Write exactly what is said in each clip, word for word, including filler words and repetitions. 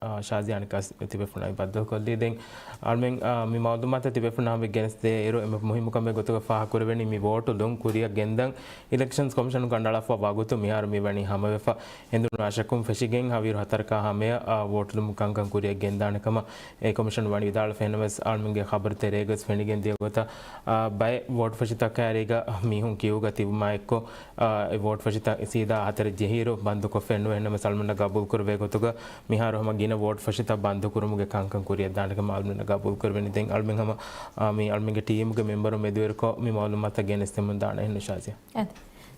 ޝާޒިޔާ އަނެއްކާ ތިބޭފުޅުންނާ ބައްދަލުކޮށްލީ. ދެން އަޅުމެން މި މައުލޫމާތަށް ތިބޭފުޅުންނާ ހަމަ ގެނެސްދޭ އިރު، އެންމެ މުހިއްމު ކަމެއް ގޮތުގަ ފާހަގަކުރެވެނީ މި ވޯޓު ލުން ކުރިއަށް ގެންދަން އިލެކްޝަންސް ކޮމިޝަނުން ކަނޑައަޅާފަ ވަގުތު މިހާރު މިވަނީ ހަމަވެފަ. ހެނދުނު ރަށަކުން ފެށިގެން ހަވީރު ހަތަރަކާ ހަމަޔަށް ވޯޓުލުމުގެ ކަންކަން ކުރިއަށް ގެންދާނެ ކަމަށް އެ ކޮމިޝަން ވަނީ ވިދާޅުވެފަ. އެހެންނަމަވެސް އަޅުމެންގެ ޚަބަރު ތެރޭގަވެސް ފެނިގެން ދިޔަ ގޮތަށް، އާ، ބައެއް ވޯޓު ފެށިތަކާ ކައިރީގަ މީހުން ކިއުގަ ތިބުމާ އެއްކޮށް، އާ، އެ ވޯޓު ފެށިތައް ސީދާ ހަތަރެއް ޖެހިއިރު ބަންދުކޮށްފައެއްނުވޭ. އެހެންނަމަވެސް އަޅުމެންނަށް ގަބޫލުކުރެވޭ ގޮތުގަ މިހާރު ހަމަ ގިނަ ވޯޓު ފެށިތައް ބަންދުކުރުމުގެ ކަންކަން ކުރިއަށްދާނެ ކަމަށް އަޅުމެންނަށް ގަބޫލުކުރެވެނީ. ދެން އަޅުމެން ހަމަ، އާ، މި އަޅުމެންގެ ޓީމުގެ މެމްބަރުން މެދުވެރިކޮށް މި މައުލޫމާތުތައް ގެނެސްދެމުން ދާނެ. އެހެންނު ޝާޒިޔާ؟ އެ،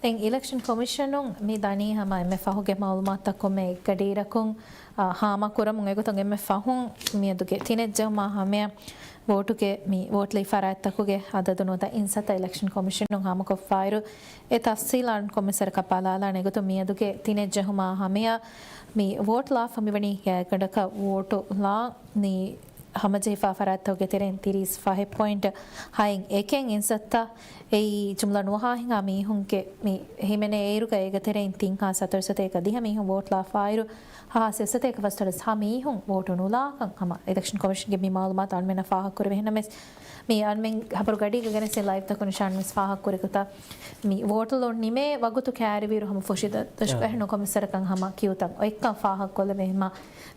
ދެން އިލެކްޝަން ކޮމިޝަނުން މި ދަނީ ހަމަ އެންމެ ފަހުގެ މައުލޫމާތުތައް ކޮންމެ އެއްގަޑިއިރަކުން، އާ، ހާމަކުރަމުން. އެގޮތުން އެންމެ ފަހުން މިއަދުގެ ތިނެއްޖެހުމާ ހަމަޔަށް ވޯޓުގެ މި ވޯޓު ލިޔެފަ ފަރާތްތަކުގެ އަދަދު ނުވަތަ އިންސައްތަ އިލެކްޝަން ކޮމިޝަނުން ހާމަކޮށްފައިރު، އެ ތަފްސީލް އަޅުން ކޮމިސަރަކަށް ބަލާލާނެ. އެގޮތުން މިއަދުގެ ތިނެއްޖެހުމާ ހަމަޔަށް މި ވޯޓް ލާފަ މިވަނީ ގާތްގަނޑަކަށް ވޯޓު ލާން ހަމަޖެހިފާ ފަރާތްތަކުގެ ތެރެއިން ތިރީސް ފަހެއް ޕޮއިންޓް ހައެއް އެކެއް އިންސައްތަ. އެއީ ޖުމްލަ ނުވަހާ ހިނގާ މީހުންގެ މި ހިމެނޭ އިރުގަ އޭގެ ތެރެއިން ތިން ހާސް ހަތަރު ސަތޭކަ ދިހަ މީހުން ވޯޓް ލާފައިރު، ހާސް ސަތޭކަ ފަސްދޮޅަސް ހަ މީހުން ވޯޓު ނުލާކަން ހަމަ އިލެކްޝަން ކޮމިޝަންގެ މި މައުލޫމާތު އަޅުމެންނަށް ފާހަގަކުރެވި. އެހެންނަމަވެސް، މި އަޅުމެން ހަބަރު ގަޑީގަ ގެނެސްދިން ލައިވްތަކުން ނިޝާން ވެސް ފާހަގަކުރި ގޮތަށް، މި ވޯޓު ލުން ނިމޭ ވަގުތު ކައިރިވިއިރު ހަމަ ފޮށި ދަށުގަ އެހެން ކޮމިސަރަކަށް ހަމަ ކިއުތައް އޮތްކަން ފާހަގަކޮށްލެވޭ. ހަމަ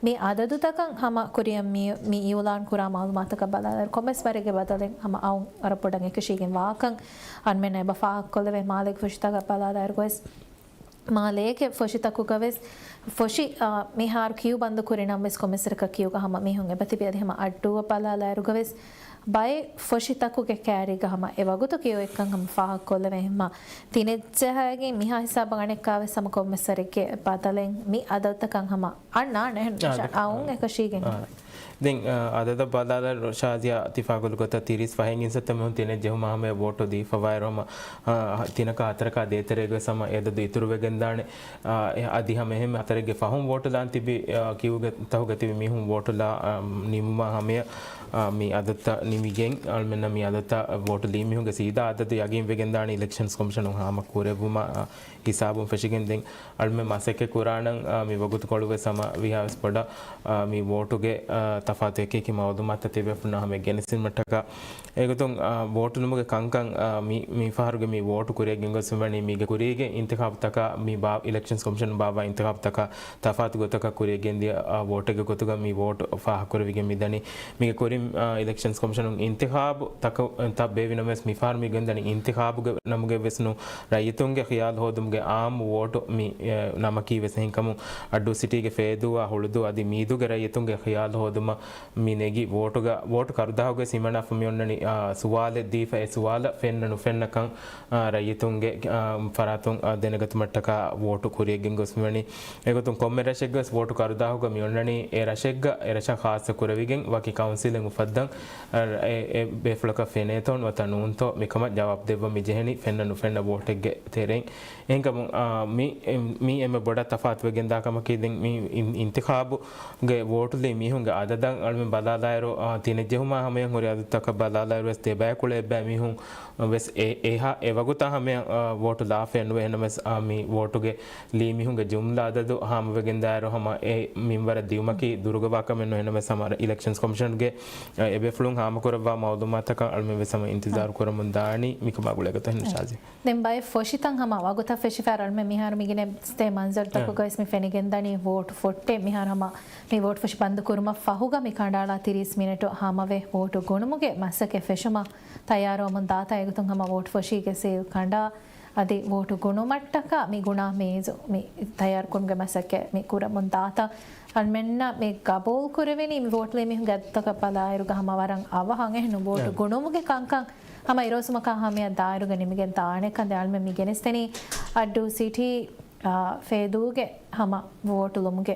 މި އަދަދުތަކަށް ހަމަ ކުރިއަށް މި، މި އިއުލާން ކުރާ މައުލޫމާތަކަށް ބަލާލާއިރު، ކޮންމެސް ވަރެއްގެ ބަދަލެއް ހަމަ އައުން ވަރަށް ބޮޑަށް އެކަށީގެން ވާކަން އަންމެންނަށް އެބަ ފާހަގަކޮށްލެވޭ. މާލޭގެ ފޮށިތަކަށް ބަލާލާއިރުގަވެސް، މާލޭގެ ފޮށިތަކުގަވެސް ފޮށި، އާ، މިހާރު ކިޔޫ ބަންދު ކުރި ނަމަވެސް ކޮމިސަރަކަށް ކިޔޫގަ ހަމަ މީހުން އެބަތިބި. އަދި ހަމަ އައްޑޫއަށް ބަލާލާއިރުގަވެސް ބައެއް ފޮށިތަކުގެ ކައިރީގަ ހަމަ އެ ވަގުތު ކިޔޫ އޮތްކަން ހަމަ ފާހަގަކޮށްލެވޭ. ހަމަ ތިނެއްޖަހައިގެން މިހާ ހިސާބަށް އަނެއްކާވެސް ހަމަ ކޮންމެސް ވަރެއްގެ ބަދަލެއް މި އަދަދުތަކަށް ހަމަ އަންނާނެ. އެހެން އާ، އައުން އެކަށީގެން. އާ. ދެން، އާ، އަދަދަށް ބަލާލާ ޝާޒިޔާ ތި ފާހަގަކޮށްލި ގޮތަށް ތިރީސް ފަހެއް އިންސައްތަ މީހުން ތިނެއް ޖެހުމާ ހަމަޔަށް ވޯޓު ދީފަވާއިރު ހަމަ، އާ، ތިނަކާ ހަތަރަކާ ދޭތެރޭގަވެސް ހަމަ އެ އަދަދު އިތުރުވެގެންދާނެ. އާ، އެ އަދި ހަމަ އެހެން ހަތަރެއްގެ ފަހުން ވޯޓު ލާން ތިބި، އާ، ކިއުގެ ތަހުގަ ތިބި މީހުން ވޯޓު ލާ، އާ، ނިމުމާ ހަމަޔަށް، އާ، މި އަދަދުތައް ނިމިގެން އަޅުމެންނަށް މި އަދަދުތައް ވޯޓު ލީ މީހުންގެ ސީދާ އަދަދު ޔަގީން ވެގެންދާނެ އިލެކްޝަންސް ކޮމިޝަނުން ހާމަ ކުރެއްވުމަށް، އާ، ހިސާބުން ފެށިގެން ދެން އަޅުމެން މަސައްކަތް ކުރާނަން، އާ، މި ވަގުތުކޮޅުވެސް ހަމަ ވީހާވެސް ބޮޑަށް، އާ، މި ވޯޓުގެ، އާ، ތަފާތު އެކި އެކި މައުލޫމާތުތައް ތިބޭފުޅުންނާ ހަމަ ގެނެސްދިނުމަށްޓަކާ. އެގޮތުން، އާ، ވޯޓު ލުމުގެ ކަންކަން، އާ، މި، މި ފަހަރުގެ މި ވޯޓު ކުރިއަށް ގެންގޮސްފައިވަނީ މީގެ ކުރީގެ އިންތިޚާބުތަކާ، މި ބާ، އިލެކްޝަންސް ކޮމިޝަނުން ބާއްވާ އިންތިޚާބުތަކާ ތަފާތު ގޮތަކަށް ކުރިއަށް ގެންދިޔަ، އާ، ވޯޓެއްގެ ގޮތުގަ މި ވޯޓު ފާހަގަކުރެވިގެން މިދަނީ. މީގެ ކުރިން، އާ، އިލެކްޝަންސް ކޮމިޝަނުން އިންތިޚާބު ތަކަށް، ތައް ބޭއްވިނަމަވެސް މިފަހަރު މި ގެންދަނީ އިންތިޚާބުގެ ނަމުގައިވެސް ނޫން، ރައްޔިތުންގެ ޚިޔާލު ހޯދުމުގެ އާއްމު ވޯޓު މި، އެ، ނަމަކީވެސް. އެހެންކަމުން އައްޑޫ ސިޓީގެ ފޭދޫއާ ހުޅުދޫ އަދި މީދޫގެ ރައްޔިތުންގެ ޚިޔާލު ހޯދުމަށް މި ނެގި ވޯޓުގަ، ވޯޓު ކަރުދާހުގައި ހިމަނާފަ މި އޮންނަނީ، އާ، ސުވާލެއް ދީފަ އެ ސުވާލަށް ފެންނަ ނުފެންނަކަން، އާ، ރައްޔިތުންގެ، އާ، ފަރާތުން، އާ، ދެނެގަތުމަށްޓަކާ ވޯޓު ކުރިއަށް ގެންގޮސް މިވަނީ. އެގޮތުން ކޮންމެ ރަށެއްގަވެސް ވޯޓު ކަރުދާހުގަ މި އޮންނަނީ އެ ރަށެއްގަ އެ ރަށަށް ޚާއްޞަ ކުރެވިގެން ވަކި ކައުންސިލެއް އުފައްދަން، އާ، އެ، އެ ބޭފުޅަކަށް ފެނޭތޯ ނުވަތަ ނޫންތޯ މިކަމަށް ޖަވާބު ދެއްވަން މި ޖެހެނީ ފެންނަ ނުފެންނަ ވޯޓެއްގެ ތެރެއިން. އެހެންކަމުން، އާ، މި، މީ އެންމެ ބޮޑަށް ތަފާތުވެގެންދާ ކަމަކީ، ދެން މި އިން، އިންތިޚާބުގެ ވޯޓުލީ މީހުންގެ އަދަދަށް އަޅުމެން ބަލާލާއިރު، އާ، ތިނެއް ޖެހުމާ ހަމަޔަށް ހުރި އަދަދުތަކަށް ބަލާލާއިރު ވެސް ދެބައިކުޅަ އެއްބައި މީހުން ވެސް އެ، އެހާ އެ ވަގުތާ ހަމަޔަށް، އާ، ވޯޓު ލާފައެއް ނުވޭ. އެހެންނަމަވެސް، އާ، މި ވޯޓުގެ ލީ މީހުންގެ ޖުމްލަ އަދަދު ހާމަވެގެންދާއިރު ހަމަ އެ މިންވަރަށް ދިއުމަކީ ދުރުގަވާ ކަމެއް ނޫން. އެހެންނަމަވެސް ހަމަ އިލެކްޝަންސް ކޮމިޝަންގެ، އާ، އެބޭފުޅުން ހާމަކުރައްވާ މައުލޫމާތަކަށް އަޅުމެން ވެސް ހަމަ އިންތިޒާރު ކުރަމުން ދާނީ މިކަމާ ގުޅޭގޮތަށް. ހެން ޝާޒި. ދެން ބައެއް ފޮށިތައް ހަމަ ވަގުތަށް ފެށިފައި އަޅުމެން މިހާރު މި ގެނެސްދޭ މަންޒަރުތަކުގަވެސް މި ފެނިގެންދަނީ ވޯޓު ފޮއްޓެއް. މިހާރު ހަމަ މި ވޯޓު ފޮށި ބަންދު ކުރުމަށް ފަހުގަ މި ކަނޑައަޅާ ތިރީސް މިނެޓު ހަމަވެ ވޯޓު ގުނުމުގެ މަސައްކަތް ފެށުމަށް ތައްޔާރުވަމުން ދާތާ. އެގޮތުން ހަމަ ވޯޓު ފޮށީގެ ސީލް ކަނޑާ އަދި ވޯޓު ގުނުމަށްޓަކާ މި ގުނާ މޭޒު މި ތައްޔާރުކުރުމުގެ މަސައްކަތް މި ކުރަމުން ދާތާ. އަންމެންނަށް މި ގަބޫލު ކުރެވެނީ މި ވޯޓުލީ މީހުންގެ އަދަދުތަކަށް ބަލާއިރުގަ ހަމަ ވަރަށް އަވަހަށް. އެހެން ވޯޓު ގުނުމުގެ ކަންކަން ހަމަ އިރުއޮއްސުމަކާ ހަމަޔަށް ދާއިރުގަ ނިމިގެން ދާނެ ކަން ދެން އަޅުމެން މި ގެނެސްދެނީ އައްޑޫ ސިޓީ، އާ، ފޭދޫގެ ހަމަ ވޯޓުލުމުގެ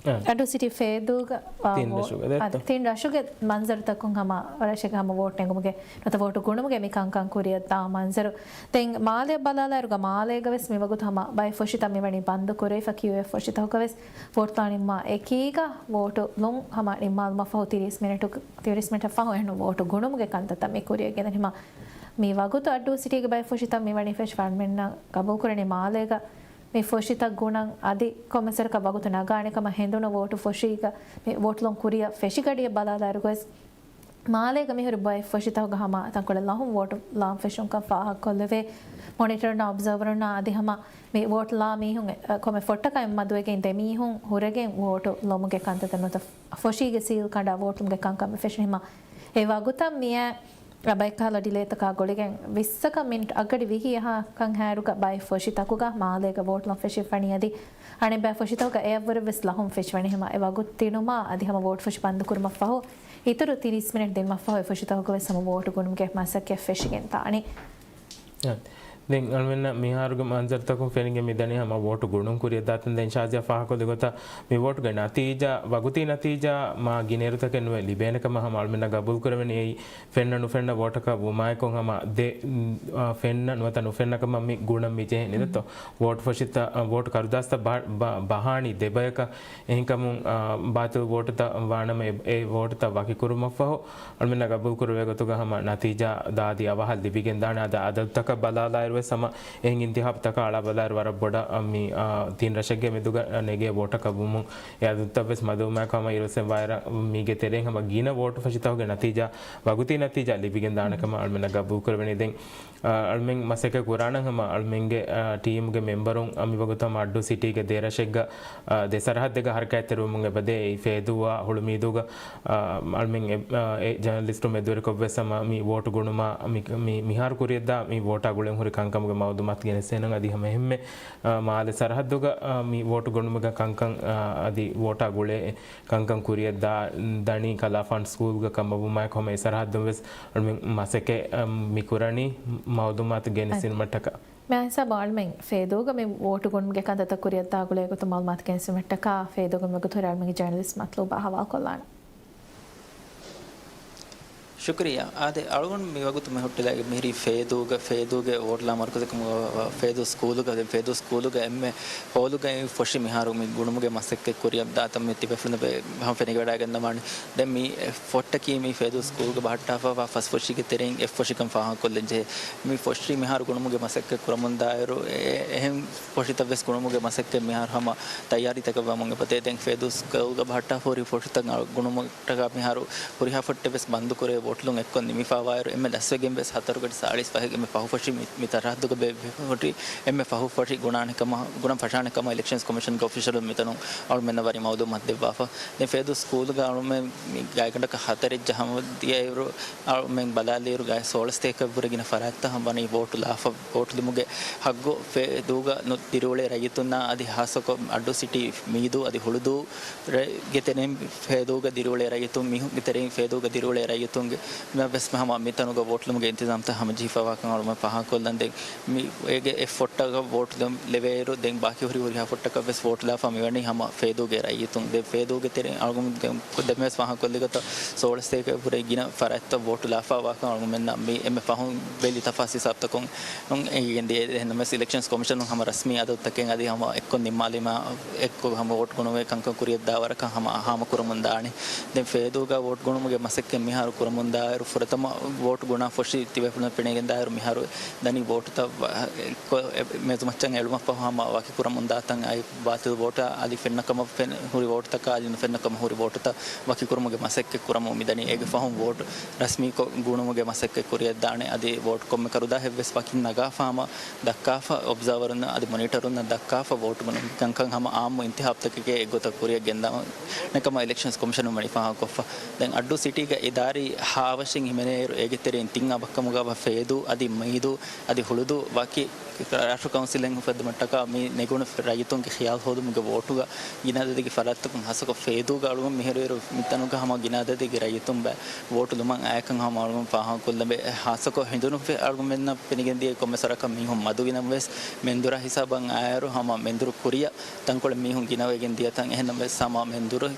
އަ. އައްޑޫ ސިޓީ ފޭދޫގަ، އާ، ތިން ވޯ-، ރަށުގެ އަ، ދެއްތޯ؟ ތިން ރަށުގެ މަންޒަރުތަކުން ހަމަ ރަށެއްގަ ހަމަ ވޯޓް ނެގުމުގެ ނުވަތަ ވޯޓު ގުނުމުގެ މި ކަންކަން ކުރިއަށްދާ މަންޒަރު. ދެން މާލެއަށް ބަލާލާއިރުގަ މާލޭގަވެސް މިވަގުތު ހަމަ ބައެއް ފޮށިތައް މިވަނީ ބަންދު ކުރެވިފަ ކިޔުއެއް ފޮށިތަކުގަވެސް ވޯޓު ލާން ނިންމާ އެކީގަ ވޯޓު ލުން ހަމަ ނިންމާލުމަށްފަހު ތިރީސް މިނެޓު، ތިރީސް މިނެޓަށް ފަހު އެހެން ވޯޓު ގުނުމުގެ ކަންތައްތައް މި ކުރިއަށް ގެންދަން ހަމަ މި ވަގުތު އައްޑޫ ސިޓީގެ ބައެއް ފޮށިތައް މިވަނީ ފެށިފަ އަންމެންނަށް ގަބޫލުކުރަނީ މާލޭގަ މި ފޮށިތައް ގުނަން އަދި ކޮންމެސްވަރަކަށް ވަގުތު ނަގާނެ ކަމަށް ހެނދުނު ވޯޓު ފޮށީގަ މި ވޯޓުލުން ކުރިއަށް ފެށިގަޑިއަށް ބަލާލާއިރު ގޮސް، މާލޭގަ މިހުރި ބައެއް ފޮށިތަކުގަ ހަމަ ތަންކޮޅެއް ލަހުން ވޯޓު ލާން ފެށުންކަން ފާހަގަކޮށްލެވޭ. މޮނިޓަރުންނާ އޮބްޒާވަރުންނާ އަދި ހަމަ މި ވޯޓު ލާ މީހުން އެ، ކޮންމެ ފޮށްޓަކަށް މަދުވެގެން ދެ މީހުން ހުރެގެން ވޯޓު ލޮމުގެ ކަންތައްތައް ނުވަތަ ފޮށީގެ ސީލް ކަނޑާ ވޯޓުލުމުގެ ކަންކަމެއް ފެށުނީ. ހަމަ އެ ވަގުތަށް މިއާ ބައެއްކަހަލަ ޑިލޭތަކާ ގުޅިގެން ވިއްސަކަށް މިންޓް އަށްގަޑި ވިހި އަހަކަށް ހާއިރުގަ ބައެއް ފޮށިތަކުގަ މާލޭގަ ވޯޓުލުން ފެށިފަނީ އަދި އަނެއްބައި ފޮށިތަކުގަ އެއަށްވުރެ ވެސް ލަހުން ފެށިފަނީ. ހަމަ އެ ވަގުތު ދިނުމާ އަދި ހަމަ ވޯޓު ފޮށި ބަންދުކުރުމަށްފަހު އިތުރު ތިރީސް މިނެޓް ދިނުމަށްފަހު އެ ފޮށިތަކުގަ ވެސް ހަމަ ވޯޓު ގުނުމުގެ މަސައްކަތް ފެށިގެން ދާނީ. އާ. ދެން އަޅުމެންނަށް މިހާރުގެ މަންޒަރުތަކުން ފެނިގެން މިދަނީ ހަމަ ވޯޓު ގުނުން ކުރިއަށްދާތަން. ދެން ޝާޒިޔާ ފާހަގަކޮށްލި ގޮތަށް މި ވޯޓުގެ ނަތީޖާ، ވަގުތީ ނަތީޖާ މާ ގިނައިރުތަކެއް ނުވެ ލިބޭނެ ކަމަށް ހަމަ އަޅުމެންނަށް ގަބޫލު ކުރެވެނީ. އެއީ ފެންނަ ނުފެންނަ ވޯޓަކަށް ވުމާއެކު ހަމަ ދެ، އާ، ފެންނަ ނުވަތަ ނުފެންނަ ކަމަށް މި ގުނަން މި ޖެހެނީ ދޯ. ވޯޓު ފޮށިތައް، އާ، ވޯޓު ކަރުދާސްތައް ބަ-، ބަ-، ބަހާނީ ދެ ބަޔަކަށް. އެހެންކަމުން، އާ، ބާތިލް ވޯޓުތައް ވާނަމަ އެ، އެ ވޯޓުތައް ވަކިކުރުމަށްފަހު، އަޅުމެންނަށް ގަބޫލުކުރެވޭ ގޮތުގަ ހަމަ ނަތީޖާ ދާދި އަވަހަށް ލިބިގެންދާނެ. އަދި އަދަދުތަކަށް ބަލާލާއިރު ވެސް ހަމަ އެހެން އިންތިހާބުތަކަށް އަޅާ ބަލާއިރު ވަރަށް ބޮޑަށް މި، އާ، ތިން ރަށެއްގެ މެދުގަ ނެގޭ ވޯޓަކަށް ވުމުން އެ އަދަދުތައް ވެސް މަދުވުމާއެކު ހަމަ އިރުއޮއްސެން ވާއިރަށް މީގެ ތެރެއިން ހަމަ ގިނަ ވޯޓު ފޮށިތަކުގެ ނަތީޖާ، ވަގުތީ ނަތީޖާ ލިބިގެންދާނެ ކަމަށް އަޅުމެންނަށް ގަބޫލުކުރެވެނީ. ދެން އަ، އަޅުމެން މަސައްކަތް ކުރާނަން ހަމަ އަޅުމެންގެ، އަ، ޓީމުގެ މެމްބަރުން އަ، މިވަގުތު ހަމަ އައްޑޫ ސިޓީގެ ދެ ރަށެއްގަ، އަ، ދެ ސަރަހައްދެއްގަ ހަރަކާތްތެރިވަމުން އެބަދޭ. އެއީ ފޭދޫއާ ހުޅުމީދޫގަ، އަ، އަޅުމެން އެ، އަ، އެ ޖަނަލިސްޓު މެދުވެރިކޮށްވެސް ހަމަ މި ވޯޓު ގުނުމާ މި، މި، މިހާރު ކުރިޔަށްދާ މި ވޯޓާ ގުޅެން ހުރި ކަންކަމުގެ މައުލޫމާތު ގެނެސްދޭނަން. އަދި ހަމަ އެހެންމެ، އަ، މާލެ ސަރަހައްދުގަ، އަ، މި ވޯޓު ގުނުމުގެ ކަންކަން، އަ، އަދި ވޯޓާ ގުޅޭ ކަންކަން ކުރިއަށް ދާ-، ދަނީ ކަލާފާން ސްކޫލްގަ ކަމަށްވުމާއެކު ހަމަ އެ ސަރަހައްދުން ވެސް އަޅުމެން މަސައްކަތް، އަ، މި ކުރަނީ މައުލޫމާތު ގެނެސްދިނުމަށްޓަކާ. މިހާ ހިސާބަށް އަޅުމެން ފޭދޫގަ މި ވޯޓު ގުނުމުގެ ކަންތައްތައް ކުރިއަށްދާ ގުޅޭ ގޮތުން މައުލޫމާތު ގެނެސްދިނުމަށްޓަކާ ފޭދޫގަ މިވަގުތު ހުރި އަޅުމެންގެ ޖަރނަލިސްޓް މަތްލޫބާ ހަވާލުކޮށްލާނަން. ޝުކުރިއްޔާ. އާދެ، އަޅުގަނޑު މިވަގުތު މި ހުއްޓިލައިގެން މިހިރީ ފޭދޫގަ، ފޭދޫގެ ވޯޓްލާ މަރުކަޒަކުން ފޭދޫ ސްކޫލުގަ، ދެން ފޭދޫ ސްކޫލުގަ އެންމެ ހޯލުގައި ފޮށި މިހާރު މި ގުނުމުގެ މަސައްކަތް ކުރިއަށް ދާތަން މި ތިބޭފުޅުން ހަމަ ފެނިގެވަޑައިގަންނަވާނެ. ދެން މި ފޮށްޓަކީ މި ފޭދޫ ސްކޫލުގަ ބަހައްޓާފަވާ ފަސް ފޮށިގެ ތެރެއިން އެއް ފޮށިކަން ފާހަގަކޮށްލަންޖެހޭ. މި ފޮށި މިހާރު ގުނުމުގެ މަސައްކަތް ކުރަމުންދާއިރު، އެ-، އެހެން ފޮށިތައް ވެސް ގުނުމުގެ މަސައްކަތް މިހާރު ހަމަ ތައްޔާރީތަކަށް ވަމުން އެބަދޭ. ދެން ފޭދޫ ސްކޫލްގަ ބަހައްޓާފަ ހުރި ފޮށިތައް ގުނުމަށްޓަކާ މިހާރު ހުރިހާ ފޮށިތައް ވެސް ބަންދުކުރޭ ވޯޓުލުން އެއްކޮށް ނިމިފަވާއިރު، އެންމެ ދަސްވެގެން ވެސް ހަތަރުގަޑި ސާޅީސް ފަހެއްގެ އެންމެ ފަހު ފޮށި މި، މި ސަރަހައްދުގަ ބޭއްވި ހުރި އެންމެ ފަހު ފޮށި ގުނާނެ ކަމަށް، ގުނަން ފަށާނެ ކަމަށް އިލެކްޝަންސް ކޮމިޝަންގެ އޮފިޝަލުން މިތަނުން އަޅުމެންނަށް ވަނީ މައުލޫމާތު ދެއްވާފަ. ދެން ފޭދޫ ސްކޫލުގަ އަޅުމެން މި ގާތްގަނޑަކަށް ހަތަރެއް ޖަހަމަ ދިޔައިރު، އަޅުމެން ބަލާލިއިރު ގާތް ސޯޅަ ސަތޭކައަށްވުރެ ގިނަ ފަރާތްތައް ވަނީ ވޯޓު ލާފަ، ވޯޓު ލިބުމުގެ ހައްގު ފޭދޫގަ ނު-، ދިރިއުޅޭ ރައްޔިތުންނާ އަދި ހާއްސަކޮށް އައްޑޫ ސިޓީ މީދޫ އަދި ހުޅުދޫ ގެ ތެރެއިން ފޭދޫގަ ދިރިއުޅޭ ރައްޔިތުން މީހުންގެ ތެރެއިން ފޭދޫގަ ދިރިއުޅޭ ރައްޔިތުންގެ މި ވެސް ހަމަ މިތަނުގަ ވޯޓުލުމުގެ އިންތިޒާމްތައް ހަމަޖެހިފަވާކަން އަޅުމެން ފާހަގަކޮށްލަން. ދެން މި އޭގެ އެއް ފޮށްޓަކަށް ވޯޓު ލެވޭއިރު، ދެން ބާކީ ހުރި ހުރިހާ ފޮށްޓަކަށް ވެސް ވޯޓު ލާފަ މިވަނީ ހަމަ ފޭދޫގެ ރައްޔިތުން. ދެން ފޭދޫގެ ތެރެއިން އަޅުގަނޑު ދެން ދެން ވެސް ފާހަގަކޮށްލި ގޮތަށް ސޯޅަ ސަތޭކައަށްވުރެ ގިނަ ފަރާތްތައް ވޯޓު ލާފަވާކަން އަޅުގަނޑުމެންނަށް މި އެންމެ ފަހުން ބެލި ތަފާސް ހިސާބުތަކުން އެނގިގެން ދިޔަ. އެހެންނަމަވެސް އިލެކްޝަންސް ކޮމިޝަނުން ހަމަ ރަސްމީ އަދަދުތަކެއް އަދި ހަމަ އެއްކޮށް ނިންމާލީމަ އެއްކޮށް ހަމަ ވޯޓް ގުނުމުގެ ކަންކަން ކުރިއަށްދާވަރަކަށް ހަމަ ހާމަކުރަމުން ދާނެ. ދެން ފޭދޫގަ ވޯޓް ގުނުމުގެ މަސައްކަތް މިހާރު ކުރަމުންދާއިރު، ފުރަތަމަ ވޯޓް ގުނާ ފޮށި ތިބޭފުޅުން ފެނިގެންދާއިރު، މިހާރު ދަނީ ވޯޓުތައް ވަ-، އެއްކޮށް އެ މޭޒުމައްޗަށް އެޅުމަށްފަހު ހަމަ ވަކިކުރަމުންދާތަން އައި ބާތިލް ވޯޓާ އަދި ފެންނަ ކަމަށް ފެން-، ހުރި ވޯޓުތަކާ އަދި ނުފެންނަ ކަމަށް ހުރި ވޯޓުތައް ވަކިކުރުމުގެ މަސައްކަތް ކުރަމުން މިދަނީ. އޭގެ ފަހުން ވޯޓު ރަސްމީކޮށް ގުނުމުގެ މަސައްކަތް ކުރިއަށްދާނެ. އަދި ވޯޓު ކޮންމެ ކަރުދާހެއްވެސް ވަކިން ނަގާފަ ހަމަ ދައްކާފަ، އޮބްޒާވަރުންނަށް އަދި މޮނިޓަރުންނަށް ދައްކާފަ ވޯޓު ގުނަން ކަންކަން ހަމަ އާއްމު އިންތިހާބުތަކެއްގެ އެއްގޮތަށް ކުރިއަށް ގެންދާނެ ކަމަށް އިލެކްޝަންސް ކޮމިޝަނުން ވަނީ ފާހަގަކޮށްފަ. ދެން އައްޑޫ ސިޓީގަ އިދާރީ ހާވަށިން ހިމެނޭއިރު އޭގެ ތެރެއިން ތިން އަބައްކަމުގަ ފޭދޫ އަދި މީދޫ އަދި ހުޅުދޫ ވަކި ރާޝްޓްރަ ކައުންސިލެއް އުފެއްދުމަށްޓަކާ މި ނެގުނު ރައްޔިތުންގެ ޚިޔާލު ހޯދުމުގެ ވޯޓުގަ ގިނަ އަދަދެއްގެ ފަރާތްތަކުން ހާއްސަކޮށް ފޭދޫގަ އަޅުގަނޑު މިހިރުއިރު މިތަނުގަ ހަމަ ގިނަ އަދަދެއްގެ ރައްޔިތުން ބައި ވޯޓު ލުމަށް އައިކަން ހަމަ އަޅުގަނޑު ފާހަގަކޮށްލަން. ހާއްސަކޮށް ހިނދުނު އަޅުގަނޑުމެންނަށް ފެނިގެންދިޔަ ކޮންމެސް ވަރަކަށް މީހުން މަދުވިނަމަވެސް، މެންދުރާ ހިސާބަށް އައިއިރު ހަމަ މެންދުރު ކުރިއަށް ތަންކޮޅެއް މީހުން ގިނަވެގެން ދިޔަތަން. އެހެންނަމަވެސް ހަމަ މެންދުރު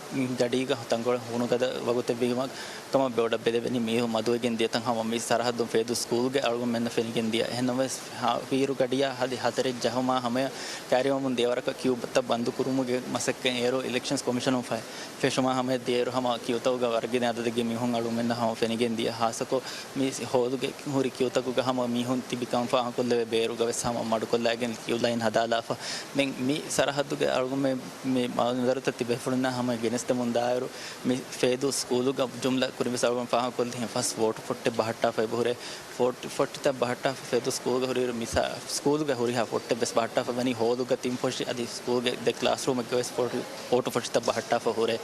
ގަޑީގަ ތަންކޮޅެއް ހޫނުގަދަ ވަގުތެއްވީމަ ކަމަށް ބޮޑަށް ބެލެވެނީ މީހުން މަދުވެގެން ދިޔަތަން. ހަމަ މި ސަރަހައްދުން ފޭދޫ ސްކޫލްގެ އަޅުގަނޑުމެންނަށް ފެނިގެން ދިޔަ. އެހެންނަމަވެސް ހާ-، ހީރު އަދި ހަތަރެއް ޖަހުމާ ހަމަޔަށް ކައިރިވަމުން ދިޔަ ވަރަކަށް ކިއުތައް ބަންދު ކުރުމުގެ މަސައްކަތް އޭރު އިލެކްޝަންސް ކޮމިޝަނުން ފަ-، ފެށުމާ ހަމަޔަށް ދިޔައިރު ހަމަ ކިއުތަކުގަ ވަރަށް ގިނަ އަދަދެއްގެ މީހުން އަޅުގަނޑުމެންނަށް ހަމަ ފެނިގެން ދިޔަ. ހާއްސަކޮށް މި ހޯދުގެ ހުރި ކިއުތަކުގަ ހަމަ މީހުން ތިބިކަން ފާހަގަކޮށްލެވޭ ބޭރުގަ ވެސް ހަމަ މަޑުކޮށްލައިގެން ކިއު ލައިން ހަދާލާފަ. ދެން މި ސަރަހައްދުގެ އަޅުގަނޑުމެން މި މައުލޫމާތު ތިބޭފުޅުންނާ ހަމަ ގެނެސްދެމުން ދާއިރު، މި ފޭދޫ ސްކޫލުގަ ޖުމްލަ ކުރިން ވެސް އަޅުގަނޑު ފާހަގަކޮށްލި ފަސް ވޯޓު ފޮއްޓެއް ބަހައްޓާފަ އެބަހުރޭ. ފޯޓް-، ފޮއްޓިތައް ބަހައްޓާފަ ފޭދޫ ސްކޫލްގަ ހުރިއިރު މި ސާ-، ސްކޫލްގަ ހުރިހާ ފޮއްޓެއް ވެސް ބަހައްޓާފަ ވަނީ ހޯލުގަ ތިން ފޮށި އަދި ސްކޫލްގެ ދެ ކްލާސްރޫމެއްގަ ވެސް ފޮޓު-، ފޯޓު ފޮށިތައް ބަހައްޓާފަ ހުރޭ.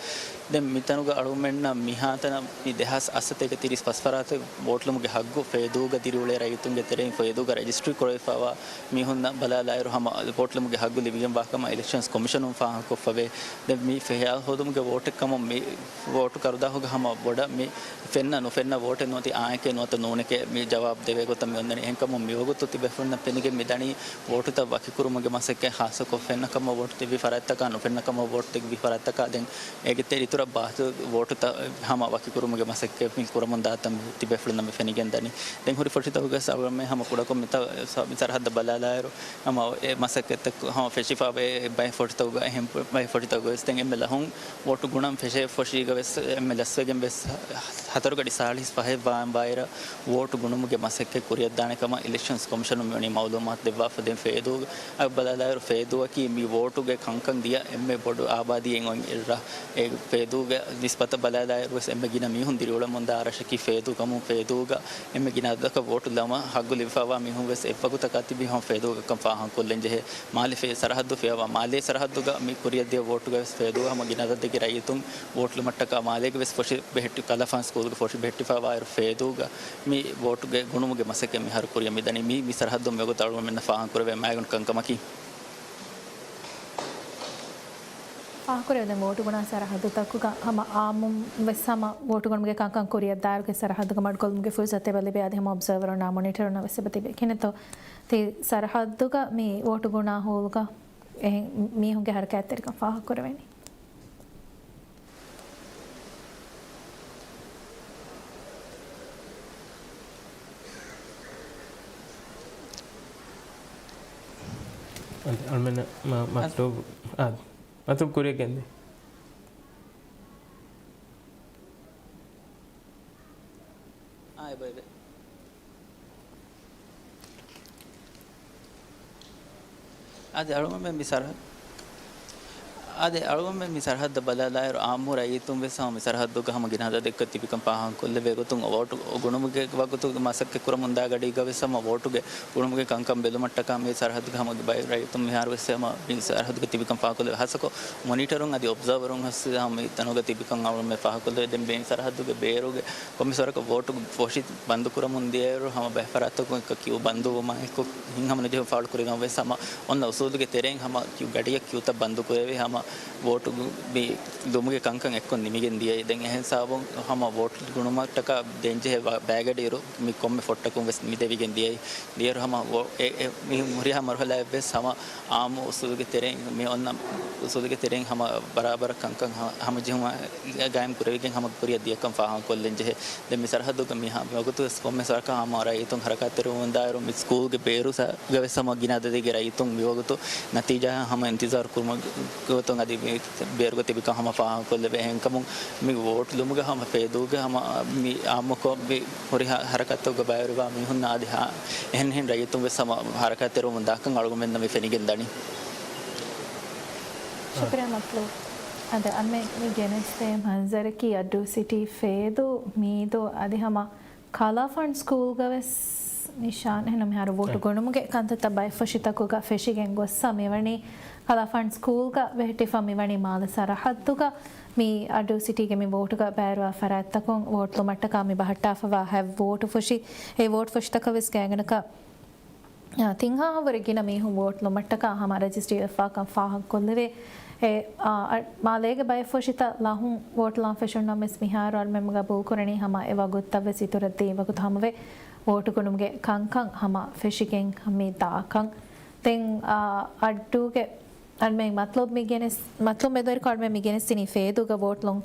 ދެން މިތަނުގަ އަޅުގަނޑުމެންނަށް މިހާތަނަށް މި ދެހާސް އަށްސަތޭކަ ތިރީސް ފަސް ފަރާތެއް ވޯޓުލުމުގެ ހައްގު ފޭދޫގަ ދިރިއުޅޭ ރައްޔިތުންގެ ތެރެއިން ފޭދޫގަ ރަޖިސްޓްރީ ކުރެވިފައިވާ މީހުންނަށް ބަލާލާއިރު ހަމަ ވޯޓުލުމުގެ ހައްގު ލިބިގެންވާކަމަށް އިލެކްޝަންސް ކޮމިޝަނުން ފާހަގަކޮށްފަވޭ. ދެން މި ފިޔާ ހޯދުމުގެ ވޯޓެއްކަމުން މި ވޯޓު ކަރުދާހުގަ ހަމަ ބޮޑަށް މި ފެންނަ ނުފެންނަ ވޯޓެއް ނުވަތި އާނއެކޭ ނުވަތަ ނޫނެކޭ މި ޖަވާބު ދެވޭ ގޮތަށް މި އޮންނަނީ. އެހެންކަމުން މިވަގުތު ތިބޭފުޅުންނަށް ފެނިގެން މިދަނީ ވޯޓުތައް ވަކިކުރުމުގެ މަސައްކަތް ހާއްސަކޮށް ފެންނަ ކަމަށް ވޯޓު ތިބި ފަރާތްތަކާ ނުފެންނަ ކަމަށް ވޯޓު ތިބި ފަރާތްތަކާ ދެން އޭގެ ތެރެއިން އިތުރަށް ބާކީ ވޯޓުތައް ހަމަ ވަކިކުރުމުގެ މަސައްކަތް މި ކުރަމުން ދާތަން ތިބޭފުޅުންނަށް މި ފެނިގެން ދަނީ. ދެން ހުރި ފޮށިތަކުގަ ސަބަބުން ހަމަ ކުޑަކޮށް މިތަ-، ސަ-، މި ސަރަހައްދަށް ބަލާލާއިރު ހަމަ އެ މަސައްކަތްތައް ހަމަ ފެށިފަ ބައެއް ފޮށިތަކުގަ އެހެން ބައެއް ފޮށިތަކުގަ ވެސް ދެން އެންމެ ލަހުން ވޯޓު ގުނަން ފެށޭ ފޮށީގަ ވެސް އެންމެ ލަސްވެގެން ވެސް ހަތަރު ގަޑި ސާޅީސް ފަހެއް ވާން ވާއިރަށް ވޯޓު ގުނުމުގެ މަސައްކަތް ކުރިއަށްދާނެ ކަމަށް އިލެކްޝަންސް ކޮމިޝަނުން މިވަނީ މައުލޫމާތު ދެއްވާފަ. ދެން ފޭދޫ އަށް ބަލާލާއިރު ފޭދޫއަކީ މި ވޯޓުގެ ކަންކަން ދިޔަ އެންމެ ބޮޑު އާބާދީއެއް އޮތް އެއްރަށް. އެ ފޭދޫގެ ނިސްބަތަށް ބަލާލާއިރު ވެސް އެންމެ ގިނަ މީހުން ދިރިއުޅެމުންދާ އަރަށަކީ ފޭދޫ ކަމުން ފޭދޫގަ އެންމެ ގިނަ އަދަދަކަށް ވޯޓު ލަމާ ހައްގު ލިބިފައިވާ މީހުން ވެސް އެއްވަގުތަކާ ތިބި ހަމަ ފޭދޫގަކަން ފާހަގަކޮށްލަން ޖެހޭ. މާލެ ފޭ-، ސަރަހައްދު ފިޔަވާ މާލޭ ސަރަހައްދުގަ މި ކުރިއަށްދިޔަ ވޯޓުގަ ވެސް ފޭދޫ ހަމަ ގިނަ އަދަދެއްގެ ރައްޔިތުން ވޯޓު ލުމަށްޓަކާ މާލޭގެ ވެސް ފޮށި ބެހެއްޓި ކަލާފާން ސްކޫލްގެ ފޮށި ބެހެއްޓިފައިވާއިރު ފޭދޫގަ މި ވޯޓުގެ ގުނުމުގެ މަސައްކަތް މިހާރު ކުރިއަށް މިދަނީ. މީ، މި ސަރަހައްދުން މިވަގުތު އަޅުގަނޑުމެންނަށް ފާހަގަކުރެވޭ މައިގަނޑު ކަންކަމަކީ. ފާހަގަކުރެވޭ ދެން ވޯޓު ގުނާ ސަރަހައްދުތަކުގަ ހަމަ އާއްމުން ވެސް ހަމަ ވޯޓު ގުނުމުގެ ކަންކަން ކުރިއަށް ދާއިރުގެ ސަރަހައްދުގަ މަޑުކޮށްލުމުގެ ފުރުސަތު އެބަ ލިބޭ އަދި ހަމަ އޮބްޒަވަރުންނާ މޮނިޓަރުންނަށް ވެސް އެބަ ތިބޭ. ކިހިނެއްތޯ ތި ސަރަހައްދުގަ މި ވޯޓު ގުނާ ހޯލުގަ އެހެން މީހުންގެ ހަރަކާތްތެރިކަން ފާހަގަކުރެވެނީ؟ އަދި އަޅުމެންނަށް މަ-، މަތްލޫބު، އާ، މަތްލޫބު ކުރިއަށް ގެންދޭ. އާ، އެބަ، އެބަ. އަދި އަޅުގަނޑުމެން މި ސަރަހަ-، އަދި އަޅުގަނޑުމެން މި ސަރަހައްދަށް ބަލާލާއިރު، އާއްމު ރައްޔިތުން ވެސް ހަމަ މި ސަރަހައްދުގަ ހަމަ ގިނަ އަދަދެއްގަ ތިބިކަން ފާހަގަކޮށްލެވޭ ގޮތުން، ވޯޓު ގުނުމުގެ ވަގުތު މަސައްކަތް ކުރަމުންދާ ގަޑީގަ ވެސް ހަމަ ވޯޓުގެ ގުނުމުގެ ކަންކަން ބެލުމަށްޓަކާ މި ސަރަހައްދުގަ ހަމަ ބައެއް ރައްޔިތުން މިހާރު ވެސް ހަމަ މި ސަރަހައްދުގަ ތިބިކަން ފާހަގަކޮށްލެވޭ. ހާއްސަކޮށް މޮނިޓަރުން އަދި އޮބްޒާވަރުން ހަސް ހަމަ މި ތަނުގަ ތިބިކަން އަޅުގަނޑުމެން ފާހަގަކޮށްލެވޭ. ދެން މި ސަރަހައްދުގެ ބޭރުގެ ކޮންމެސް ވަރަކަށް ވޯޓު ފޮށި ބަންދު ކުރަމުން ދިޔައިރު، ހަމަ ބައެއް ފަރާތްތަކުން އެކަ ކިއު ބަންދުވުމާ އެކު ހިތްހަމަ ނުޖެހުން ފާޅު ކުރިގަން ވެސް ހަމަ އޮންނަ އުސޫލުގެ ތެރެއިން ހަމަ ކިއު ގަޑިއަށް ކިއުތައް ބަންދު ކުރެވި ހަމަ ވޯޓު މި ލުމުގެ ކަންކަން އެއްކޮށް ނިމިގެން ދިޔައީ. ދެން އެހެން ސަބަބުން ހަމަ ވޯޓު ގުނުމަށްޓަކާ ދޭންޖެހޭ ބަ-، ބައިގަޑިއިރު މި ކޮންމެ ފޮށްޓަކުން ވެސް މި ދެވިގެން ދިޔައީ. ދިޔައިރު ހަމަ ވޯ-، އެ-، އެ-، މި ހުރިހާ މަރުހަލާއެއް ވެސް ހަމަ އާއްމު އުސޫލުގެ ތެރެއިން، މި އޮންނަ އުސޫލުގެ ތެރެއިން ހަމަ ބަރާބަރަށް ކަންކަން ހަ-، ހަމަޖެހުމަށް ގާއިމް ކުރެވިގެން ހަމަ ކުރިއަށް ދިޔަކަން ފާހަގަކޮށްލަން ޖެހޭ. ދެން މި ސަރަހައްދުގަ މި ހަ-، މިވަގުތު ވެސް ކޮންމެސް ވަރަކަށް ހަމަ ރައްޔިތުން ހަރަކާތްތެރިވަމުންދާއިރު، މި ސްކޫލްގެ ބޭރުގަ ވެސް ހަމަ ގިނަ އަދަދެއްގެ ރައްޔިތުން މިވަގުތު ނަތީޖާއަށް ހަމަ އިންތިޒާރު ކުރުމަށް ގޮތުން އަދި މި ބޭރުގަ ތިބިކަން ހަމަ ފާހަގަކޮށްލެވޭ. އެހެންކަމުން މި ވޯޓު ލުމުގަ ހަމަ ފޭދޫގަ ހަމަ މި އާއްމުކޮށް މި ހުރިހާ ހަރަކާތްތަކުގަ ބައިވެރިވާ މީހުންނާ އަދި ހާ-، އެހެނިހެން ރައްޔިތުން ވެސް ހަމަ ހަރަކާތްތެރިވަމުން ދާކަން އަޅުގަނޑުމެންނަށް މި ފެނިގެން ދަނީ. ޝުކުރިއްޔާ މަތްލޫބް. އަދި އަންމެ މި ގެނެސްދޭ މަންޒަރަކީ އައްޑޫ ސިޓީ ފޭދޫ މީދޫ އަދި ހަމަ ކަލާފާން ސްކޫލްގަ ވެސް ނިޝާން. އެހެން މިހާރު ވޯޓު އެ. ގުނުމުގެ ކަންތައްތައް ބައެއް ފޮށިތަކުގަ ފެށިގެން ގޮއްސަ މިވަނީ ކަލާފާން ސްކޫލްގަ ވެހިޓިފަ މިވަނީ މާލެ ސަރަހައްދުގަ މި އައްޑޫ ސިޓީގެ މި ވޯޓުގަ ބައިވެރިވާ ފަރާތްތަކުން ވޯޓު ލުމަށްޓަކާ މި ބަހައްޓާފަވާ ހަތް ވޯޓު ފޮށި. އެ ވޯޓު ފޮށިތަކަށް ވެސް ގާތްގަނޑަކަށް އާ، ތިން ހާހަށް ވުރެ ގިނަ މީހުން ވޯޓު ލުމަށްޓަކާ ހަމަ ރަޖިސްޓްރީ ވެފާކަން ފާހަގަކޮށްލެވޭ. އެ، އާ، އަ، މާލޭގެ ބައެއް ފޮށިތައް ލަހުން ވޯޓު ލާން ފެށުން ނަމަވެސް މިހާރު އަޅުމެންމުގަ ގަބޫލުކުރަނީ ހަމަ އެ ވަގުތުތައް ވެސް އިތުރަށްދީ ވަގުތު ހަމަވެ، ވޯޓު ގުނުމުގެ ކަންކަން ހަމަ ފެށިގެން މި ދާކަން. ދެން، އާ، އައްޑޫގެ އަޅުމެން މަތްލޫބް މި ގެނެސް، މަތްލޫބް މެދުވެރިކޮށް އަޅުމެން މި ގެނެސްދިނީ ފޭދޫގަ ވޯޓްލުން،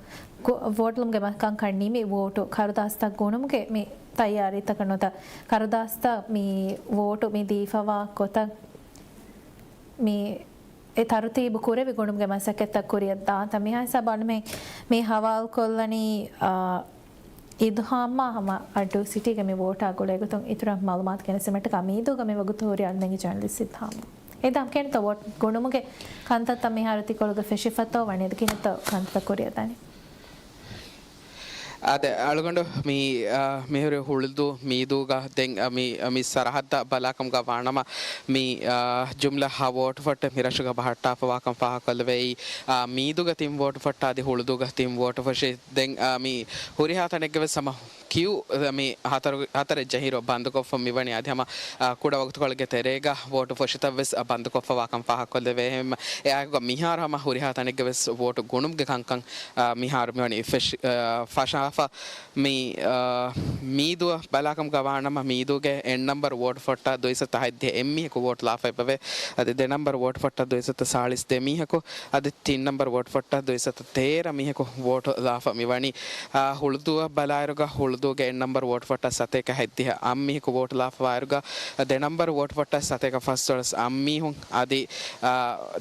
ގު-، ވޯޓްލުމުގެ މަ-، ކަންކަން ނިމި ވޯޓު ކަރުދާސްތައް ގުނުމުގެ މި ތައްޔާރީތަކަށް ނުވަތަ ކަރުދާސްތައް މި ވޯޓު މި ދީފަވާ ގޮތަށް މި އެ ތަރުތީބު ކުރެވި ގުނުމުގެ މަސައްކަތްތައް ކުރިއަށް ދާން. މިހާ ހިސާބަށް އަޅުމެން މި ހަވާލުކޮށްލަނީ، އާ، އިލްހާމާ ހަމަ އައްޑޫ ސިޓީގެ މި ވޯޓާ ގުޅޭގޮތުން އިތުރަށް މައުލޫމާތު ގެނެސްދިނުމަށްޓަކާ މީދޫގަ މި ވަގުތު ހުރި އަޅުމެންގެ ޖާނަލިސްޓް އިލްހާމް. އެ ދާން ކެންތޯ ވޯޓް ގުނުމުގެ ކަންތައްތައް މިހާރު ތިކޮޅުގަ ފެށިފަތޯ ވަނީ އަދި ކިހިނެއްތޯ ކަންތައްތައް ކުރިއަށް ދާނީ؟ އާދެ، އަޅުގަނޑު މި، އާ، މިހުރި ހުޅުދޫ މީދޫގަ ދެން، އާ، މި، މި ސަރަހައްދަށް ބަލާކަމުގަ ވާނަމަ، މި، އާ، ޖުމްލަ ހަ ވޯޓު ފޮއްޓެއް މި ރަށުގަ ބަހައްޓާފަވާކަން ފާހަގަކޮށްލެވޭ. އާ، މީދޫގަ ތިން ވޯޓު ފޮއްޓާ އަދި ހުޅުދޫގަ ތިން ވޯޓު ފޮށި. ދެން، އާ، މި ހުރިހާ ތަނެއްގެ ވެސް ހަމަ ކިއު، މި ހަތަރު، ހަތަރެއް ޖެހިރު ބަންދުކޮށްފަ މިވަނީ އަދި ހަމަ، އާ، ކުޑަ ވަގުތުކޮޅެއްގެ ތެރޭގަ ވޯޓު ފޮށިތައްވެސް، އާ، ބަންދުކޮށްފަވާކަން ފާހަގަކޮށްލެވޭ. އެހެން، އެއާއެކުގަ މިހާރު ހަމަ ހުރިހާ ތަނެއްގެ ވެސް ވޯޓު ގުނުމުގެ ކަންކަން، އާ، މިހާރު މިވަނީ ފެށި-، އާ، ފަށާފަ. މި، އާ، މީދުއަށް ބަލާކަމުގަ ވާނަމަ މީދޫގެ އެއް ނަމްބަރު ވޯޓު ފޮއްޓާ ދުއިސައްތަ ހަތްދިހަ އެއް މީހަކު ވޯޓު ލާފަ އެބަވޭ. އަދި ދެ ނަމްބަރު ވޯޓު ފޮއްޓާ ދުއިސައްތަ ސާޅީސް ދެ މީހަކު، އަދި ތިން ނަމްބަރު ވޯޓު ފޮއްޓާ ދުއިސައްތަ ތޭރަ މީހަކު ވޯޓު ލާފަ މިވަނީ. އާ، ހުޅުދޫއަށް ބަލާއިރުގަ ހުޅުދޫގެ އެއް ނަމްބަރު ވޯޓު ފޮއްޓާ ސަތޭކަ ހަތްދިހަ އަށް މީހަކު ވޯޓު ލާފަވާއިރުގަ، ދެ ނަމްބަރު ވޯޓު ފޮއްޓާ ސަތޭކަ ފަސްދޮޅަސް އަށް މީހުން އަދި، އާ،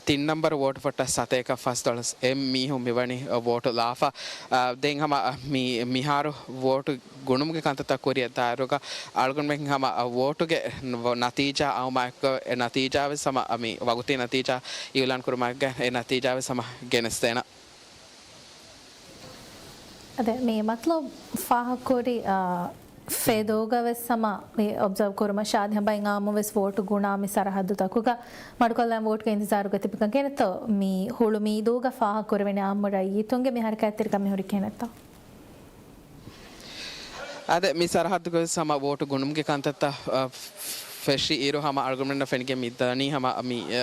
ތިން ނަމްބަރު ވޯޓު ފޮއްޓާ ސަތޭކަ ފަސްދޮޅަސް އެއް މީހުން މިވަނީ ވޯޓު ލާފަ. އާ، ދެން ހަމަ މި-، މިހާރު ވޯޓު ގުނުމުގެ ކަންތައްތައް ކުރިއަށް ދާއިރުގަ އަޅުގަނޑުމެން ހަމަ ވޯޓުގެ ނަތީޖާ އައުމާއެކު އެ ނަތީޖާވެސް ހަމަ މި ވަގުތީ ނަތީޖާ އިއުލާން ކުރުމާއެކުގަ އެ ނަތީޖާވެސް ހަމަ ގެނެސްދޭނަ. އަދެ، މި މަތްލޫބް ފާހަގަކުރި، އާ، ފޭދޫގަ ވެސް ހަމަ މި އޮބްޒާވް ކުރުމަށާ އަދި ހަމަ ބައެއް އާއްމުވެސް ވޯޓު ގުނާ މި ސަރަހައްދުތަކުގަ މަޑުކޮށްލަން ވޯޓުގެ އިންތިޒާރުގަ ތިބިކަން ކިހިނެއްތޯ މި ހުޅު މީދޫގަ ފާހަގަކުރެވެނީ އާއްމު ރައްޔިތުންގެ މި ހަރަކާތްތެރިކަން މި ހުރި ކިހިނެއްތޯ؟ އާދެ، މި ސަރަހައްދުގަވެސް ހަމަ ވޯޓު ގުނުމުގެ ކަންތައްތައް، އަ، ފެށި އިރު ހަމަ އަޅުގަނޑުމެންނަށް ފެނިގެން މިދަނީ ހަމަ މި، އަ،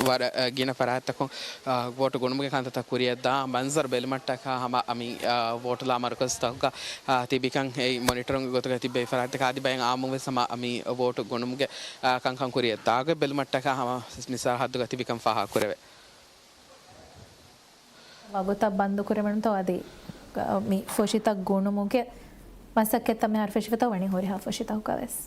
ވަރަށް، އަ، ގިނަ ފަރާތްތަކުން، އަ، ވޯޓު ގުނުމުގެ ކަންތައްތައް ކުރިއަށްދާ މަންޒަރު ބެލުމަށްޓަކާ ހަމަ މި، އަ، ވޯޓުލާ މަރުކަޒުތަކުގަ، އަ، ތިބިކަން އެއީ މޮނިޓަރުންގެ ގޮތުގަ ތިއްބެވި ފަރާތްތަކާ އަދި ބައެއް އާއްމުވެސް ހަމަ މި ވޯޓު ގުނުމުގެ، އަ، ކަންކަން ކުރިއަށްދާގޮތް ބެލުމަށްޓަކާ ހަމަ މި ސަރަހައްދުގަ ތިބިކަން ފާހަގަކުރެވޭ. ވަގުތަށް ބަންދުކުރެވުނުތޯ އަދި، މި ފޮށިތައް ގުނުމުގެ މަސައްކަތްތައް މިހާރު ފެށިފަތޯ ވަނީ ހުރިހާ ފޮށިތަކުގަވެސް.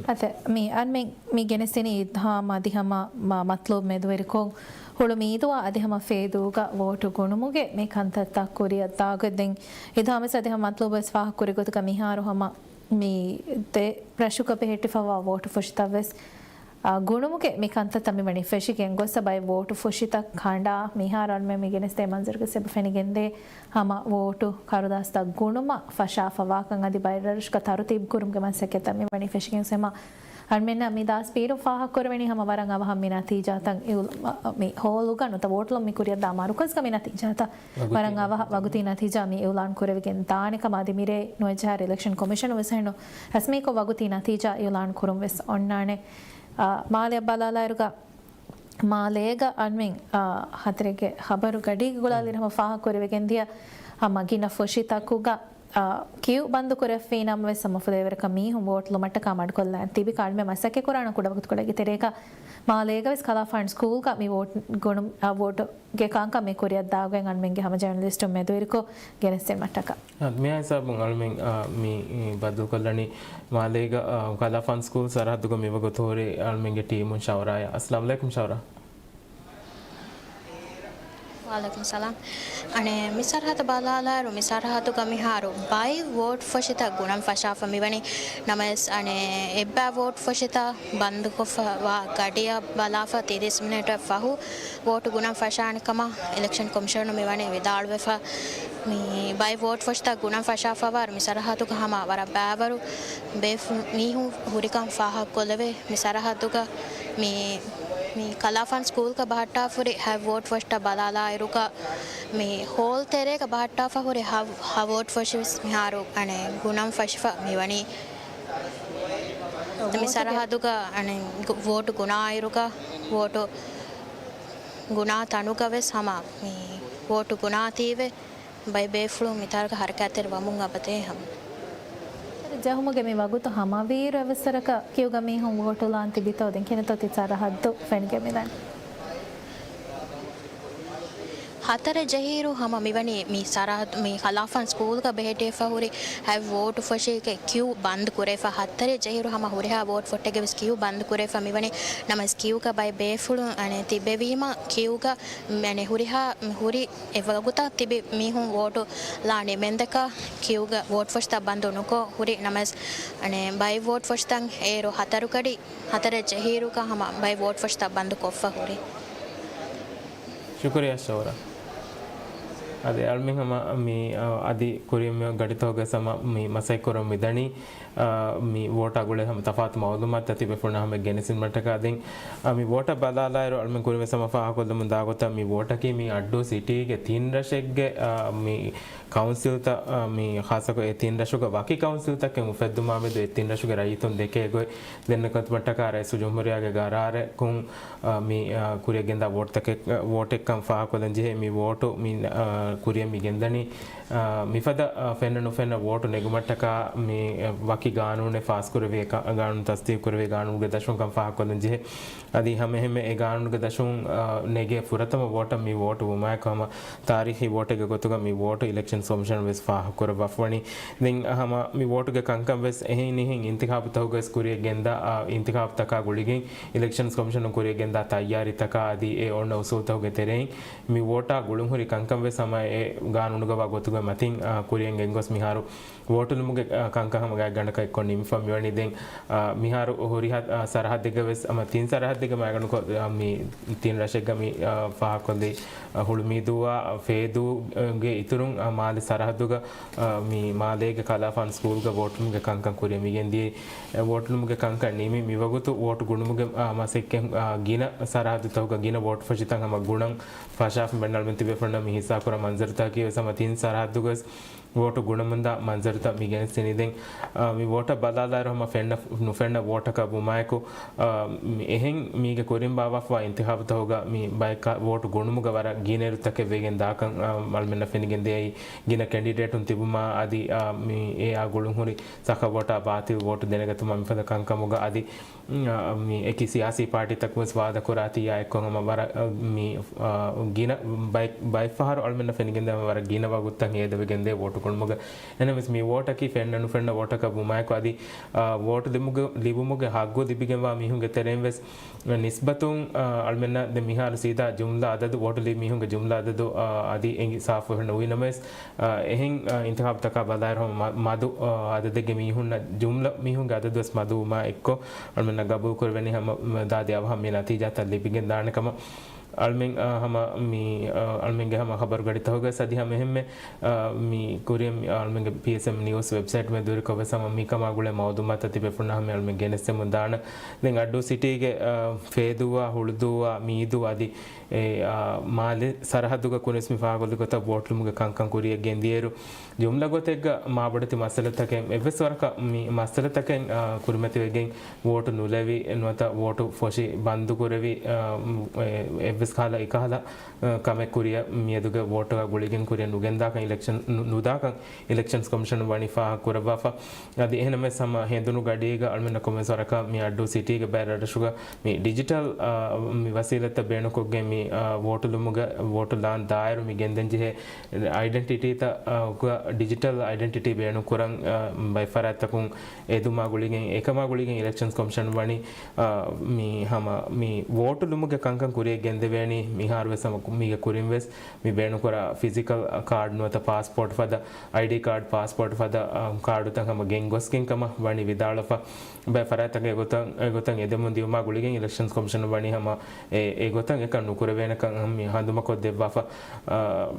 އަދެ، މި އަންމެން މި ގެނެސްދިނީ އިލްހާމް އަދި ހަމަ މަ-، މަތްލޫބް މެދުވެރިކޮށް ހުޅު މީދުއާ އަދި ހަމަ ފޭދޫގަ ވޯޓު ގުނުމުގެ މި ކަންތައްތައް ކުރިއަށްދާގޮތް. ދެން އިލްހާމް ވެސް އަދި ހަމަ މަތްލޫބް ވެސް ފާހަގަކުރި ގޮތުގަ މިހާރު ހަމަ މި ދެ ރަށުގަ ބެހެއްޓިފަވާ ވޯޓު ފޮށިތައް ވެސް، އާ، ގުނުމުގެ މި ކަންތައްތައް މިވަނީ ފެށިގެން ގޮސް ބައެއް ވޯޓު ފޮށިތައް ކަނޑާ މިހާރު އަންމެން މި ގެނެސްދޭ މަންޒަރުގަ ސެބަ ފެނިގެންދޭ ހަމަ ވޯޓު ކަރުދާސްތައް ގުނުމަށް ފަށާފަވާކަން އަދި ބައެއް ރަށުގަ ތަރުތީބު ކުރުމުގެ މަސައްކަތްތައް މިވަނީ ފެށިގެން ހަމަ އަންމެންނަށް މި ދާސް ބީރު ފާހަގަކުރެވެނީ ހަމަ ވަރަށް އަވަހަށް މި ނަތީޖާތައް އިއުލް-، މި ހޯލުގަ ނުވަތަ ވޯޓުލުން މި ކުރިއަށްދާ މަރުކަޒުގަ މި ނަތީޖާތައް ވަރަށް އަވަހަށް ވަގުތީ ނަތީޖާ މި އިއުލާން ކުރެވިގެން ދާނެ ކަމަށް އަދި މިރޭ ނުވައެއް ޖަހާއިރު އިލެކްޝަން ކޮމިޝަނުން ވެސް އެހެން ރަސްމީކޮށް ވަގުތީ ނަތީޖާ އިއުލާން ކުރުން ވެސް އޮންނާނެ. އާ، މާލެއަށް ބަލާލާއިރުގަ މާލޭގަ އަންމެން، އާ، ހަތަރެއްގެ ހަބަރު ގަޑީގަ ގުޅާލިއިރު ހަމަ ފާހަގަކުރެވިގެންދިޔަ ހަމަ ގިނަ ފޮށިތަކުގަ، އާ، ކިއު ބަންދުކުރެވި ނަމަވެސް ހަމަ ފުލޭވަރަކަށް މީހުން ވޯޓުލުމަށްޓަކާ މަޑުކޮށްލަން ތިބި ކަންމެ މަސައްކަތްކުރާނަ ކުޑަ ވަގުތުކޮޅެއްގެ ތެރޭގަ މާލޭގަވެސް ކަލާފާން ސްކޫލްގަ މި ވޯޓް ގުނު-، އާ، ވޯޓުގެ ކަންކަން މި ކުރިއަށްދާގޮތް އަންމެންގެ ހަމަ ޖަރނަލިސްޓުން މެދުވެރިކޮށް ގެނެސްދިނުމަށްޓަކާ. އާ، މިއާ ހިސާބުން އަޅުމެން، އާ، މި، އި، ބައްދަލުކޮށްލަނީ މާލޭގަ، އާ، ކަލާފާން ސްކޫލް ސަރަހައްދުގަ މިވަގުތު ހުރި އަޅުމެންގެ ޓީމުން ޝައުރާޔާ. އައްސަލާމު ޢަލައިކުމް ޝައުރާ. ވަޢަލައިކުމް ސަލާމް. އަނެއް މި ސަރަހައްދަށް ބަލާލާއިރު، މި ސަރަހައްދުގަ މިހާރު ބައެއް ވޯޓް ފޮށިތައް ގުނަން ފަށާފަ މިވަނީ. ނަމަވެސް، އަނެއް އެއްބައި ވޯޓް ފޮށިތައް ބަންދުކޮށްފަ ވާ ގަޑިއަށް ބަލާފަ ތިރީސް މިނެޓަށް ފަހު ވޯޓު ގުނަން ފަށާނެ ކަމަށް އިލެކްޝަން ކޮމިޝަނުން މިވަނީ ވިދާޅުވެފަ. މި ބައެއް ވޯޓް ފޮށިތައް ގުނަން ފަށާފަވާއިރު، މި ސަރަހައްދުގަ ހަމަ ވަރަށް ބައިވަރު ބޭފު-، މީހުން ހުރިކަން ފާހަގަކޮށްލެވޭ. މި ސަރަހައްދުގަ މި، މި ކަލާފާން ސްކޫލްގަ ބަހައްޓާފަ ހުރި ހަތް ވޯޓް ފޮށިތައް ބަލާލާއިރުގަ، މި ހޯލް ތެރޭގަ ބަހައްޓާފަ ހުރި ހަ-، ހަ ވޯޓް ފޮށި ވެސް މިހާރު އަނެއް ގުނަން ފަށިފަ މިވަނީ. މި ސަރަހައްދުގަ އަނެއް ގު-، ވޯޓު ގުނާއިރުގަ، ވޯޓު ގުނާ ތަނުގަ ވެސް ހަމަ މި ވޯޓު ގުނާތީވެ ބައެއް ބޭފުޅުން މިތާރަކަށް ހަރަކާތްތެރި ވަމުން އަބަދޭ ހަމަ. ޖަހުމުގެ މި ވަގުތު ހަމަވީއިރު އެއްވެސް ވަރަކަށް ކިއުގަ މީހުން ވޯޓުލާން ތިބިތޯ؟ ދެން ކިހިނެއްތޯ ތި ސަރަހައްދު ފެނިގެން މިދަނީ؟ ހަތަރެއް ޖެހިއިރު ހަމަ މިވަނީ މި ސަރަހައްދު، މި ކަލާފާން ސްކޫލްގަ ބެހެއްޓިފަ ހުރި ހަތް ވޯޓު ފޮށީގެ ކިއު ބަންދު ކުރެފަ. ހަތަރެއް ޖެހިއިރު ހަމަ ހުރިހާ ވޯޓު ފޮށެއްގެ ވެސް ކިއު ބަންދު ކުރެފަ މިވަނީ. ނަމަވެސް ކިއުގަ ބައެއް ބޭފުޅުން އަނެއް ތިބެވީމަ ކިއުގަ އަނެއް ހުރިހާ ހުރި އެ ވަގުތަށް ތިބި މީހުން ވޯޓު ލާން ނިމެންދަކަށް ކިއުގަ ވޯޓު ފޮށިތައް ބަންދު ނުކޮށް ހުރި. ނަމަވެސް އަނެއް ބައެއް ވޯޓު ފޮށިތައް އޭރު ހަތަރު ކަޑި ހަތަރެއް ޖެހިއިރުގަ ހަމަ ބައެއް ވޯޓު ފޮށިތައް ބަންދު ކޮށްފަ ހުރި. ޝުކުރިއްޔާ ޝޯރާ. އަދި އަޅުމެން ހަމަ މި، އަ، އަދި ކުރިއަށް މި ގަޑިތަކުގަ ހަމަ މި މަސައްކަތް ކުރަމުން މިދަނީ، އަ، މި ވޯޓާ ގުޅޭ ހަމަ ތަފާތު މައުލޫމާތުތައް ތިބޭފުޅުންނަށް ހަމަ ގެނެސްދިނުމަށްޓަކާ. ދެން، އަ، މި ވޯޓަށް ބަލާލާއިރު އަޅުމެން ކުރިން ވެސް ހަމަ ފާހަގަކޮށްލަމުން ދާ ގޮތަށް މި ވޯޓަކީ މި އައްޑޫ ސިޓީގެ ތިން ރަށެއްގެ، އަ، މި ކައުންސިލްތައް، އަ، މި ޚާއްޞަކޮށް އެ ތިން ރަށުގަ ވަކި ކައުންސިލްތަކެއް އުފެއްދުމާމެދު އެ ތިން ރަށުގެ ރައްޔިތުން ދެކޭ ގޮތް ދެންނެވި ގޮތުމަށްޓަކާ ރައީސުލްޖުމްހޫރިއްޔާގެ ގަރާރަކުން، އަ، މި، އަ، ކުރިއަށް ގެންދާ ވޯޓުތަކެއް، އަ، ވޯޓެއްކަން ފާހަގަކޮށްލަން ޖެހޭ. މި ވޯޓު މި، އަ، ކުރިއަށް މި ގެންދަނީ، އަ، މިފަދަ، އަ، ފެންނަ ނުފެންނަ ވޯޓު ނެގުމަށްޓަކާ މި، އަ، ވަކި ގާނޫނެއް ފާސްކުރެވޭ، ގާނޫނު ތަސްދީގުކުރެވޭ ގާނޫނުގެ ދަށުން ކަން ފާހަގަކޮށްލަން ޖެހޭ. އަދި ހަމައެހެންމެ އެ ގާނޫނުގެ ދަށުން، އަ، ނެގޭ ފުރަތަމަ ވޯޓަށް މި ވޯޓު ވުމާއެކު ހަމަ ތާރީޚީ ވޯޓެއްގެ ގޮތުގަ މި ވޯޓު އިލެކްޝަންސް ކޮމިޝަނަށް ވެސް ފާހަގަކުރައްވާފަވަނީ. ދެން ހަމަ މި ވޯޓުގެ ކަންކަން ވެސް އެހެނިހެން އިންތިޚާބުތަކުގަ ވެސް ކުރިއަށް ގެންދާ، އާ، އިންތިޚާބުތަކާ ގުޅިގެން އިލެކްޝަންސް ކޮމިޝަނުން ކުރިއަށް ގެންދާ ތައްޔާރީތަކާ އަދި އެ އޮންނަ އުސޫލުތަކުގެ ތެރެއިން މި ވޯޓާ ގުޅުންހުރި ކަންކަން ވެސް ހަމަ އެ ގާނޫނުގަވާ ގޮތުގެ މަތިން، އާ، ކުރިއަށް ގެންގޮސް މިހާރު ވޯޓުލުމުގެ، އާ، ކަންކަން ހަމަ ގާތްގަނޑަކަށް އެއްކޮށް ނިމިފަ މިވަނީ. ދެން، އާ، މިހާރު ހުރިހާ، އާ، ސަރަހައްދެއްގަ ވެސް ހަމަ ތިން ސަރަހައްދެއްގަ މައިގަނޑުކޮށް، އާ، މި ތިން ރަށެއްގަ މި، އާ، ފާހަގަކޮށްލީ، އާ، ހުޅުމީދޫއާ، ފޭދޫގެ އިތުރުން، އާ، މާލެ ސަރަހައްދުގަ، އާ، މި މާލޭގެ ކަލާފާން ސްކޫލްގަ ވޯޓުލުމުގެ ކަންކަން ކުރިއަށް މިގެންދިޔައީ. އެ، ވޯޓުލުމުގެ ކަންކަން ނިމި މިވަގުތު ވޯޓު ގުނުމުގެ، އާ، މަސައްކަތް، އާ، ގިނަ ސަރަހައްދުތަކުގަ ގިނަ ވޯޓު ފޮށިތައް ހަމަ ގުނަން ފަށާފަ މެންނަޅުމެން ތިބޭފުޅުންނަށް މި ހިއްސާކުރާ މަންޒަރުތަކަކީ ވެސް ހަމަ ތިން ސަރަހައްދުގަ ވެސް ވޯޓު ގުނަމުންދާ މަންޒަރުތައް މި ގެނެސްދިނީ. ދެން، އާ، މި ވޯޓަށް ބަލާލާއިރު ހަމަ ފެންނަ ނުފެންނަ ވޯޓަކަށް ވުމާއެކު، އާ، މި އެހެން މީގެ ކުރިން ބާއްވާފަވާ އިންތިޚާބުތަކުގަ މި ބައެއް ކަ-، ވޯޓު ގުނުމުގަ ވަރަށް ގިނައިރުތަކެއް ވެގެން ދާކަން، އާ، އަޅުމެންނަށް ފެނިގެންދިޔައީ. ގިނަ ކެންޑިޑޭޓުން ތިބުމާ އަދި، އާ، މި އެއާ ގުޅުންހުރި ސަކަ ވޯޓާ ބާތިލް ވޯޓު ދެނެގަތުމާ މިފަދަ ކަންކަމުގަ އަދި އަ، މި އެކި ސިޔާސީ ޕާޓީތަކުން ވެސް ވާދަކުރާތީ އާ އެއްކޮށް ހަމަ ވަރަށް، އަ، މި، އަ، ގިނަ ބައެއް، ބައެއްފަހަރު އަޅުމެންނަށް ފެނިގެންދޭ ވަރަށް ގިނަ ވަގުތުތައް ހޭދަވެގެންދޭ ވޯޓު ގުނުމުގަ. އެހެންނަމަވެސް މި ވޯޓަކީ ފެންނަ ނުފެންނަ ވޯޓަކަށް ވުމާއެކު އަދި، އަ، ވޯޓު ލިބުމުގެ، ލިބުމުގެ ހައްގު ލިބިގެންވާ މީހުންގެ ތެރެއިން ވެސް ނިސްބަތުން، އަ، އަޅުމެންނަށް ދެން މިހާރު ސީދާ ޖުމްލަ އަދަދު، ވޯޓު ލިބި މީހުންގެ ޖުމްލަ އަދަދު، އަ، އަދި އެނގި ސާފު ހުރެ ނުވިނަމަވެސް، އަ، އެހެން، އަ، އިންތިޚާބުތަކާ ބަލާއިރު ހަމަ މަ-، މަދު، އަ، އަދަދެއްގެ މީހުންނަށް ޖުމްލަ މީހުންގެ އަދަދު ވެސް މަދު ވުމާ އެއްކޮށް، އަޅުމެންނަށް ގަބޫލު ކުރެވެނީ ހަމަ ދާދި އަވަހަށް މި ނަތީޖާތައް ލިބިގެން ދާނެ ކަމަށް. އަޅުމެން، އަ، ހަމަ މި، އަ، އަޅުމެންގެ ހަމަ ޚަބަރު ގަޑިތަކުގަ ސަދި ހަމަ އެހެންމެ، އަ، މި ކުރިއަށް މި އަޅުމެންގެ ޕީއެސްއެމް ނިއުސް ވެބްސައިޓް މެދުވެރިކޮށް ވެސް ހަމަ މިކަމާ ގުޅޭ މައުލޫމާތަށް ތިބޭފުޅުންނަށް ހަމަ އަޅުމެން ގެނެސްދެމުން ދާނަ. ދެން އައްޑޫ ސިޓީގެ، އަ، ފޭދޫއާ، ހުޅުދޫއާ، މީދޫ އަދި އެ، އާ، މާލެ ސަރަހައްދުގަ ކުރިން ވެސް މި ފާހަގަކޮށްލި ގޮތަށް ވޯޓުލުމުގެ ކަންކަން ކުރިއަށް ގެންދިޔައިރު، ޖުމްލަ ގޮތެއްގަ މާބޮޑެތި މައްސަލަތަކެއް، އެއްވެސް ވަރަކަށް މި މައްސަލަތަކެއް، އާ، ކުރިމަތިވެގެން ވޯޓު ނުލެވި، ނުވަތަ ވޯޓު ފޮށި ބަންދުކުރެވި، އާ، އެ، އެއްވެސް ކަހަލަ އެކަހަލަ، އާ، ކަމެއް ކުރިއަށް މިއަދުގެ ވޯޓުގަ ގުޅިގެން ކުރިއަށް ނުގެންދާކަން އިލެކްޝަން ނު-، ނުދާކަން އިލެކްޝަންސް ކޮމިޝަނުން ވަނީ ފާހަގަކުރައްވާފަ. އަދި އެހެންނަމަވެސް ހަމަ ހެނދުނު ގަޑީގަ އަޅުމެންނަށް ކޮންމެސް ވަރަކަށް މި އައްޑޫ ސިޓީގެ ބައެއް ރަށްރަށުގަ މި ޑިޖިޓަލް، އާ، މި ވަސީލަތްތައް ބޭނުންކޮށްގެން މި، އާ، ވޯޓުލުމުގެ، ވޯޓުލާން ދާއިރު މި ގެންދަން ޖެހޭ އައިޑެންޓިޓީތައް، އާ، ގަ ޑިޖިޓަލް އައިޑެންޓިޓީ ބޭނުން ކުރަން، އާ، ބައެއް ފަރާތްތަކުން އެދުމާ ގުޅިގެން، އެކަމާ ގުޅިގެން އިލެކްޝަންސް ކޮމިޝަން ވަނީ، އާ، މި ހަމަ މި ވޯޓުލުމުގެ ކަންކަން ކުރިއަށް ގެންދެވޭނީ މިހާރުވެސް ހަމަ މީގެ ކުރިން ވެސް މި ބޭނުންކުރާ ފިޒިކަލް ކާޑް ނުވަތަ ޕާސްޕޯޓް ފަދަ، އައިޑީ ކާޑް، ޕާސްޕޯޓް ފަދަ، އާ، ކާޑުތައް ހަމަ ގެންގޮސްގެން ކަމަށް ވަނީ ވިދާޅުވެފަ. ބައެއް ފަރާތްތަކަށް އެގޮތަށް، އެގޮތަށް އެދެމުން ދިޔުމާ ގުޅިގެން އިލެކްޝަންސް ކޮމިޝަނުން ވަނީ ހަމަ އެ، އެގޮތަށް އެކަން ނުކުރެވޭނެކަން ހަމަ މި ހަނދުމަކޮށްދެއްވާފަ. އާ،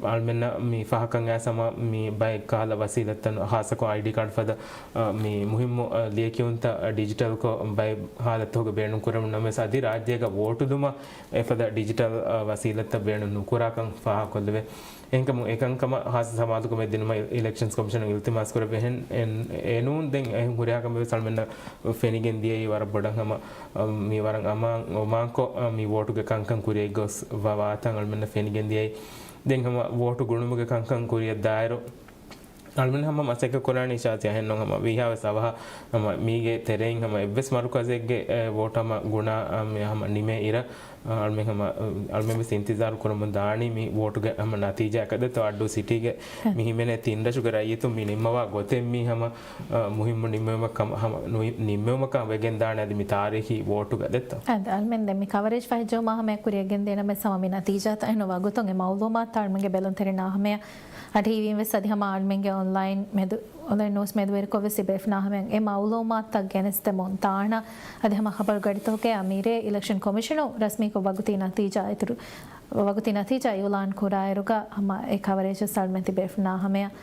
އަޅުމެންނަށް މި ފަހަކަށް އައިސް ހަމަ މި ބައެއް ކަހަލަ ވަސީލަތްތައް ހާއްސަކޮށް އައިޑީ ކާޑް ފަދަ، އާ، މި މުހިއްމު، އާ، ލިޔެކިޔުންތައް ޑިޖިޓަލްކޮށް ބައެއް ހާލަތުގަ ބޭނުން ކުރެވުނު ނަމަވެސް އަދި ރާއްޖޭގަ ވޯޓުލުމަށް އެފަދަ ޑިޖިޓަލް، އާ، ވަސީލަތްތައް ބޭނުން ނުކުރާކަން ފާހަގަކޮށްލެވޭ. އެހެންކަމުން އެކަންކަމަށް ހާއްސަ ސަމާލުކަމެއް ދިނުމަށް އިލެކްޝަންސް ކޮމިޝަނުން އިލްތިމާސް ކުރެއްވި. އެހެން އެ-، އެނޫން ދެން އެހެން ހުރިހާ ކަމެއް ވެސް އަޅުމެންނަށް ފެނިގެން ދިޔައީ ވަރަށް ބޮޑަށް ހަމަ، އަ، މި ވަރަށް އަމާން އޮމާންކޮށް، އަ، މި ވޯޓުގެ ކަންކަން ކުރިއަށް ގޮސް ވަ-، ވާތަން އަޅުމެންނަށް ފެނިގެން ދިޔައީ. ދެން ހަމަ ވޯޓު ގުނުމުގެ ކަންކަން ކުރިއަށް ދާއިރު، އަޅުމެން ހަމަ މަސައްކަތް ކުރާނީ ޝާޒިޔާ އެހެންނޫން ހަމަ ވީހާވެސް އަވަހަށް ހަމަ މީގެ ތެރެއިން ހަމަ އެއްވެސް މަރުކަޒެއްގެ، އެ، ވޯޓު ހަމަ ގުނާ، އަ، މި ހަމަ ނިމޭ އިރަށް، އަ، އަޅުމެން ހަމަ، އަ، އަޅުމެން ވެސް އިންތިޒާރު ކުރަމުން ދާނީ މި ވޯޓުގެ ހަމަ ނަތީޖާއަކަށް ދެއްތޯ. އައްޑޫ ސިޓީގެ މި ހިމެނޭ ތިން ރަށުގެ ރައްޔިތުން މި ނިންމަވާ ގޮތެއް މީ ހަމަ، އަ، މުހިއްމު ނިންމެވުމަކަށް ހަމަ، ނު-، ނިންމެވުމަކަށް ވެގެން ދާނެ އަދި މި ތާރީޚީ ވޯޓުގަ ދެއްތޯ. އަދި އަޅުމެން ދެން މި ކަވަރޭޖް ފަހެއްޖެހުމާ ހަމަޔަށް ކުރިއަށް ގެންދޭނަމަވެސް ހަމަ މި ނަތީޖާތައް އެހެން ވަގުތުން އެ މައުލޫމާތު އަޅުމެންގެ ބެލުންތެރިންނާ ހަމަޔަށް އަ، ޓީވީން ވެސް އަދި ހަމަ އަޅުމެންގެ އޮންލައިން މެދު، އޮންލައިން ނޫސް މެދުވެރިކޮށް ވެސް ތިބޭފުނާ ހަމަޔަށް އެ މައުލޫމާތުތައް ގެނެސްދެމުން ދާނަ. އަދި ހަމަ ޚަބަރު ގަޑިތަކުގައި މިރޭ އިލެކްޝަން ކޮމިޝަނު ރަސްމީކޮށް ވަގުތީ ނަތީޖާ އިތުރު، ވަގުތީ ނަތީޖާ އިއުލާން ކުރާއިރުގަ ހަމަ އެ ކަވަރޭޖް ވެސް އަޅުމެން ތިބޭފުނާ ހަމަޔަށް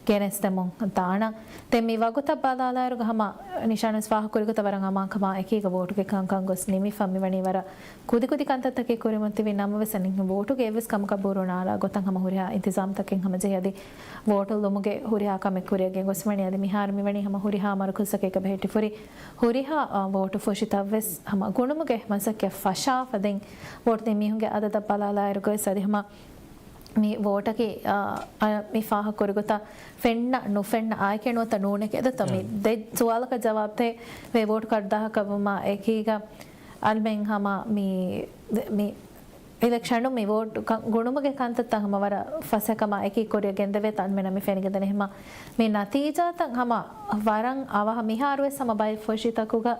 ގެނެސްދެމުން ދާނަ. ދެން މި ވަގުތަށް ބަލާލާއިރުގަ ހަމަ ނިޝާން ވެސް ފާހަގަކުރި ގޮތަށް ވަރަށް އަމާންކަމާ އެކީގަ ވޯޓުގެ ކަންކަން ގޮސް ނިމިފަ މިވަނީ ވަރަށް ކުދިކުދި ކަންތައްތަކެއް ކުރިމުން ތިބި ނަމަވެސް އަނެއް ވޯޓުގެ އެއްވެސް ކަމަކަށް ބުރޫ ނާރާ ގޮތަށް ހަމަ ހުރިހާ އިންތިޒާމްތަކެއް ހަމަޖެހި އަދި ވޯޓު ލުމުގެ ހުރިހާ ކަމެއް ކުރިއަށް ގެންގޮސްފަވަނީ. އަދި މިހާރު މިވަނީ ހަމަ ހުރިހާ މަރުކަޒަކީގަ ބެހެއްޓިފުރި ހުރިހާ، އަ، ވޯޓު ފުށިތައްވެސް ހަމަ ގުނުމުގެ މަސައްކަތް ފަށާފަ ދެން ވޯޓު ދިން މީހުންގެ އަދަދަށް ބަލާލާއިރުގައި އަދި ހަމަ މި ވޯޓަކީ، އަ، އަ، މި ފާހަގަކުރި ގޮތަށް ފެންނަ ނުފެންނަ އާއެކޭ ނުވަތަ ނޫނެކޭ ދެއްތޯ. މި ދެ ސުވާލަކަށް ޖަވާބު ދޭ ވޭ ވޯޓު ކަށްދާހަކަށް ވުމާ އެކީގަ އަޅުމެން ހަމަ މި، މި އިލެކްޝަނު މި ވޯޓު ކަ-، ގުނުމުގެ ކަންތައްތައް ހަމަ ވަރަށް ފަސޭހަކަމާ އެކީ ކުރިއަށް ގެންދެވޭތޯ އަންމެނަށް މި ފެނިގެންދަނީ. ހަމަ މި ނަތީޖާތައް ހަމަ ވަރަށް އަވަހަށް މިހާރުވެސް ހަމަ ބައެއް ފުށިތަކުގަ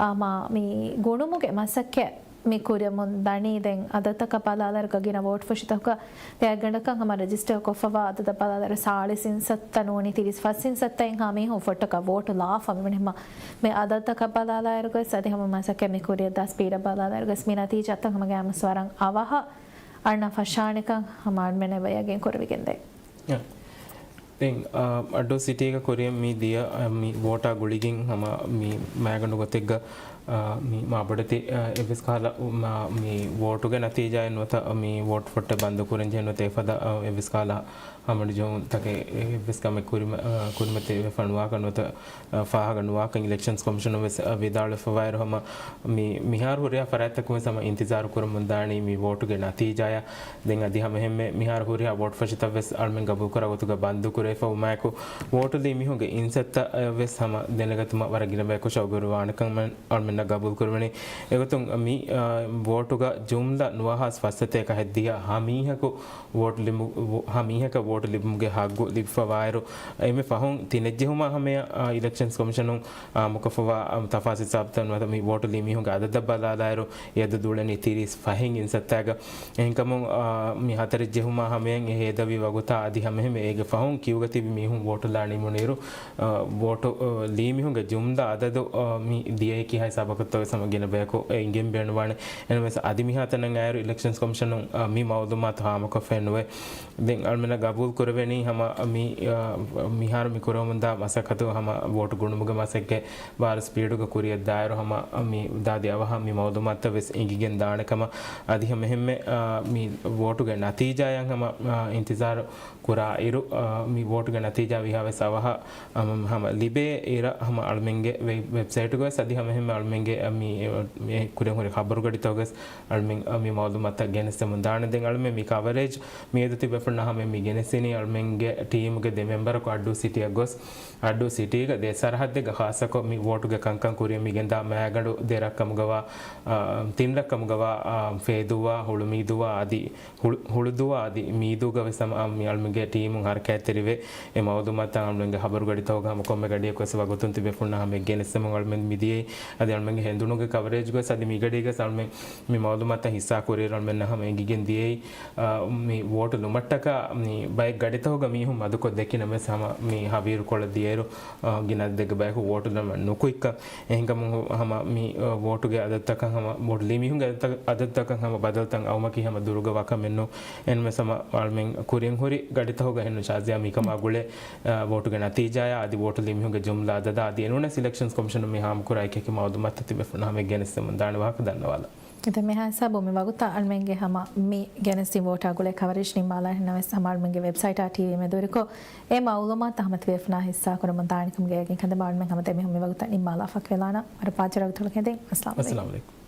ހަމަ މި ގުނުމުގެ މަސައްކަތް މި ކުރަމުން ދަނީ. ދެން އަދަދަކަށް ބަލާލާއިރުގަ ގިނަ ވޯޓު ފުށިތަކުގަ ގާތްގަނޑަކަށް ހަމަ ރަޖިސްޓަރ ކޮށްފަވާ އަދަދަށް ބަލާލާއިރު ސާޅީސް އިންސައްތަ ނޫނީ ތިރީސް ފަސް އިންސައްތައިން ހާ މީހުން ފޮށްޓަކަށް ވޯޓު ލާފަ މިވަނީ. ހަމަ މި އަދަދަކަށް ބަލާލާއިރުގަސް އަދި ހަމަ މަސައްކަތް މި ކުރިއަށްދާ ސްޕީޑަށް ބަލާލާއިރުގަސް މި ނަތީޖާތައް ހަމަ ގާމަސް ވަރަށް އަވަހަށް އަންނަ ފަށާނެކަން ހަމަ އަންމެން އެބަޔަގެން ކުރެވިގެންދޭ. ދެން، އަ، އައްޑޫ ސިޓީގަ ކުރިއަށް މި ދިޔަ، އަ، މި ވޯޓާ ގުޅިގެން ހަމަ މި މައިގަނޑު ގޮތެއްގަ، އަ، މި މާބޮޑެތި، އަ، އެއްވެސް ކަހަލަ، މާ، މި ވޯޓުގެ ނަތީޖާއެއް ނުވަތަ މި ވޯޓް ފޮށްޓެއް ބަންދު ކުރަން ޖެހޭ ނުވަތަ އެފަދަ، އަ، އެއްވެސް ކަހަލަ ހަމަނުޖެހުންތަކެއް އެއްވެސް ކަމެއް ކުރިމަ-، އަ، ކުރިމަތިވެފަ ނުވާކަން ނުވަތަ، އަ، ފާހަގަ ނުވާކަން އިލެކްޝަންސް ކޮމިޝަނުން ވެސް، އަ، ވިދާޅުވެފަވާއިރު ހަމަ މި މިހާރު ހުރިހާ ފަރާތްތަކުން ވެސް ހަމަ އިންތިޒާރު ކުރަމުން ދާނީ މި ވޯޓުގެ ނަތީޖާއަށް. ދެން އަދި ހަމައެހެންމެ މިހާރު ހުރިހާ ވޯޓް ފޮށިތައް ވެސް އަޅުމެން ގަބޫލުކުރާ ގޮތުގަ ބަންދު ކުރެވިފަ ވުމާއެކު، ވޯޓު ލީ މީހުންގެ އިންސައްތައް ވެސް ހަމަ ދެނެގަތުމަށް ވަރަށް ގިނަ ބަޔަކު ޝައުގުވެރިވާނެކަން އަޅުމެންނަށް ގަބޫލު ކުރެވެނީ. އެގޮތުން މި، އާ، ވޯޓުގަ ޖުމްލަ ނުވަހާސް ފައްސަތޭކަ ހަތްދިހަ ހަ މީހަކު ވޯޓް ލިބު-، ހަ މީހަކަށް ވޯޓް ލިބުމުގެ ހައްގު ލިބިފަވާއިރު، އެންމެ ފަހުން ތިނެއްޖެހުމާ ހަމަޔަށް، އާ، އިލެކްޝަންސް ކޮމިޝަނުން، އާ، އާއްމުކޮށްފަވާ، އާ، ތަފާސް ހިސާބުތައް ނުވަތަ މި ވޯޓު ލީ މީހުންގެ އަދަދަށް ބަލާލާއިރު، އެ އަދަދު އުޅެނީ ތިރީސް ފަހެއް އިންސައްތާގަ. އެހެންކަމުން، އާ، މި ހަތަރެއްޖެހުމާ ހަމަޔަށް އެ ހޭދަވި ވަގުތާ އަދި ހަމައެހެންމެ އޭގެ ފަހުން ކިއުގަ ތިބި މީހުން ވޯޓުލާ ނިމުނުއިރު، އާ، ވޯޓު، އާ، ލީ މީހުންގެ ޖުމްލަ އަދަދު، އާ، މި ދިޔައީ ކިހާ ހިސާބަކަށްތޯ ވެސް ހަމަ ގިނަ ބަޔަކު އެ އިނގެން ބޭނުންވާނެ. އެހެންވެސް އަދި މިހާތަނަށް އައިރު އިލެކްޝަންސް ކޮމިޝަނުން، އާ، މި މައުލޫމާތު ހާމަކޮށްފައެއް ނުވޭ. ދެން އަޅުމެންނަށް ގަބޫލު ކުރެވެނީ ހަމަ މި، އާ، މިހާރު މި ކުރަމުންދާ މަސައްކަތު ހަމަ ވޯޓު ގުނުމުގެ މަސައްކަތް ވާރު ސްޕީޑުގަ ކުރިއަށްދާއިރު ހަމަ މި ދާދި އަވަހަށް މި މައުލޫމާތުތައް ވެސް އެނގިގެން ދާނެ ކަމަށް އަދި ހަމައެހެންމެ، އާ، މި ވޯޓުގެ ނަތީޖާއަށް ހަމަ، އާ، އިންތިޒާރު ކުރާ އިރު، އާ، މި ވޯޓުގެ ނަތީޖާ ވީހާވެސް އަވަހަށް، އާ، ހަމަ ލިބޭ އިރަށް ހަމަ އަޅުމެންގެ ވެ-، ވެބްސައިޓުގަވެސް އަދި ހަމައެހެންމެ އަޅުމެންގެ މި، މި ކުރިން ހުރި ޚަބަރުގަޑިތަކުގަސް އަޅުމެން، އާ، މި މައުލޫމާތުތައް ގެނެސްދެމުން ދާނެ. ދެން އަޅުމެން މި ކަވަރޭޖް މިއަދު ތިބޭފުޅުންނާ ހަމަ މި ގެނެސްދިނީ އަޅުމެންގެ ޓީމުގެ ދެ މެމްބަރަކު އައްޑޫ ސިޓީއަށް ގޮސް، އައްޑޫ ސިޓީގަ ދެ ސަރަހައްދެއްގަ ޚާއްޞަކޮށް މި ވޯޓުގެ ކަންކަން ކުރިއަށް މިގެންދާ މައިގަނޑު ދެ ރަށްކަމުގަވާ، އާ، ތިން ރަށްކަމުގަވާ، އާ، ފޭދޫއާ، ހުޅުމީދޫއާ އަދި ހުޅު-، ހުޅުދޫއާ އަދި މީދޫގަވެސް ހަމަ މި އަޅުމެންގެ ޓީމުން ހަރަކާތްތެރިވެ، އެ މައުލޫމާތު އަޅުމެންގެ ޚަބަރުގަޑިތަކުގަ ހަމަ ކޮންމެ ގަޑިއަކުވެސް ވަގުތުން ތިބޭފުޅުންނާ ހަމަ ގެނެސްދެމުން އަޅުމެން މިދިޔައީ. އަދި އަޅުމެންގެ ހެނދުނުގެ ކަވަރޭޖްގަސް އަދި މި ގަޑީގަސް އަޅުމެން މި މައުލޫމާތަށް ހިއްސާ ކުރިއިރު އަޅުމެންނަށް ހަމަ އެނގިގެން ދިޔައީ، އާ، މި ވޯޓު ލުމަށްޓަކާ މި ބައެއް ގަޑިތަކުގަ މީހުން މަދުކޮށް ދެކިނަމަވެސް ހަމަ މި ހަވީރުކޮޅަށް ދިޔައިރު، އާ، ގިނަ އަދަދެއްގެ ބަޔަކު ވޯޓު ލުމަށް ނުކުތްކަން. އެހެންކަމުން ހަ-، ހަމަ މި، އާ، ވޯޓުގެ އަދަދުތަކަށް ހަމަ ވޯޓު ލީ މީހުންގެ އަދަދުތަ-، އަދަދުތަކަށް ހަމަ ބަދަލުތައް އައުމަކީ ހަމަ ދުރުގަ ވާކަމެއް ނޫން. އެހެންވެސް ހަމަ އަޅުމެން ކުރިން ހުރި ގަޑިތަކުގަ ހެންނު ޝާޒިޔާ މިކަމާ ގުޅޭ، އާ، ވޯޓުގެ ނަތީޖާއާ އަދި ވޯޓު ލީ މީހުންގެ ޖުމްލަ އަދަދާ އަދި އެނޫނަސް އިލެކްޝަންސް ކޮމިޝަނުން މި ހާމަކުރާ އެކި އެކި މައުލޫމާތު ތިބޭފުޅުންނަށް ހަމަ ގެނެސްދެމުން ދާނެ ވާހަކަ ދަންނަވާލަން. އިތުރު މިހާ ހިސާބުން މި ވަގުތަށް އަޅުމެންގެ ހަމަ މި ގެނެސްދިން ވޯޓާ ގުޅޭ ކަވަރޭޖް ނިންމާލާ ހެންނަވެސް ހަމަ އަޅުމެންގެ ވެބްސައިޓާ ޓީވީ މެދުވެރިކޮށް އެ މައުލޫމާތު ހަމަ ތިބޭފުނާ ހިއްސާ ކުރަމުން ދާނެކަމުގެ އެގެން ކަންދެމާ އަޅުމެން ހަމަ ދެމީހުން މި ވަގުތަށް ނިންމާލާ ފަކިވެލާނަ ވަރަށް ޕާޗިރަގުތަޅު ހެދެން. އައްސަލާމު އައްސަލާމު އަލައިކުމް.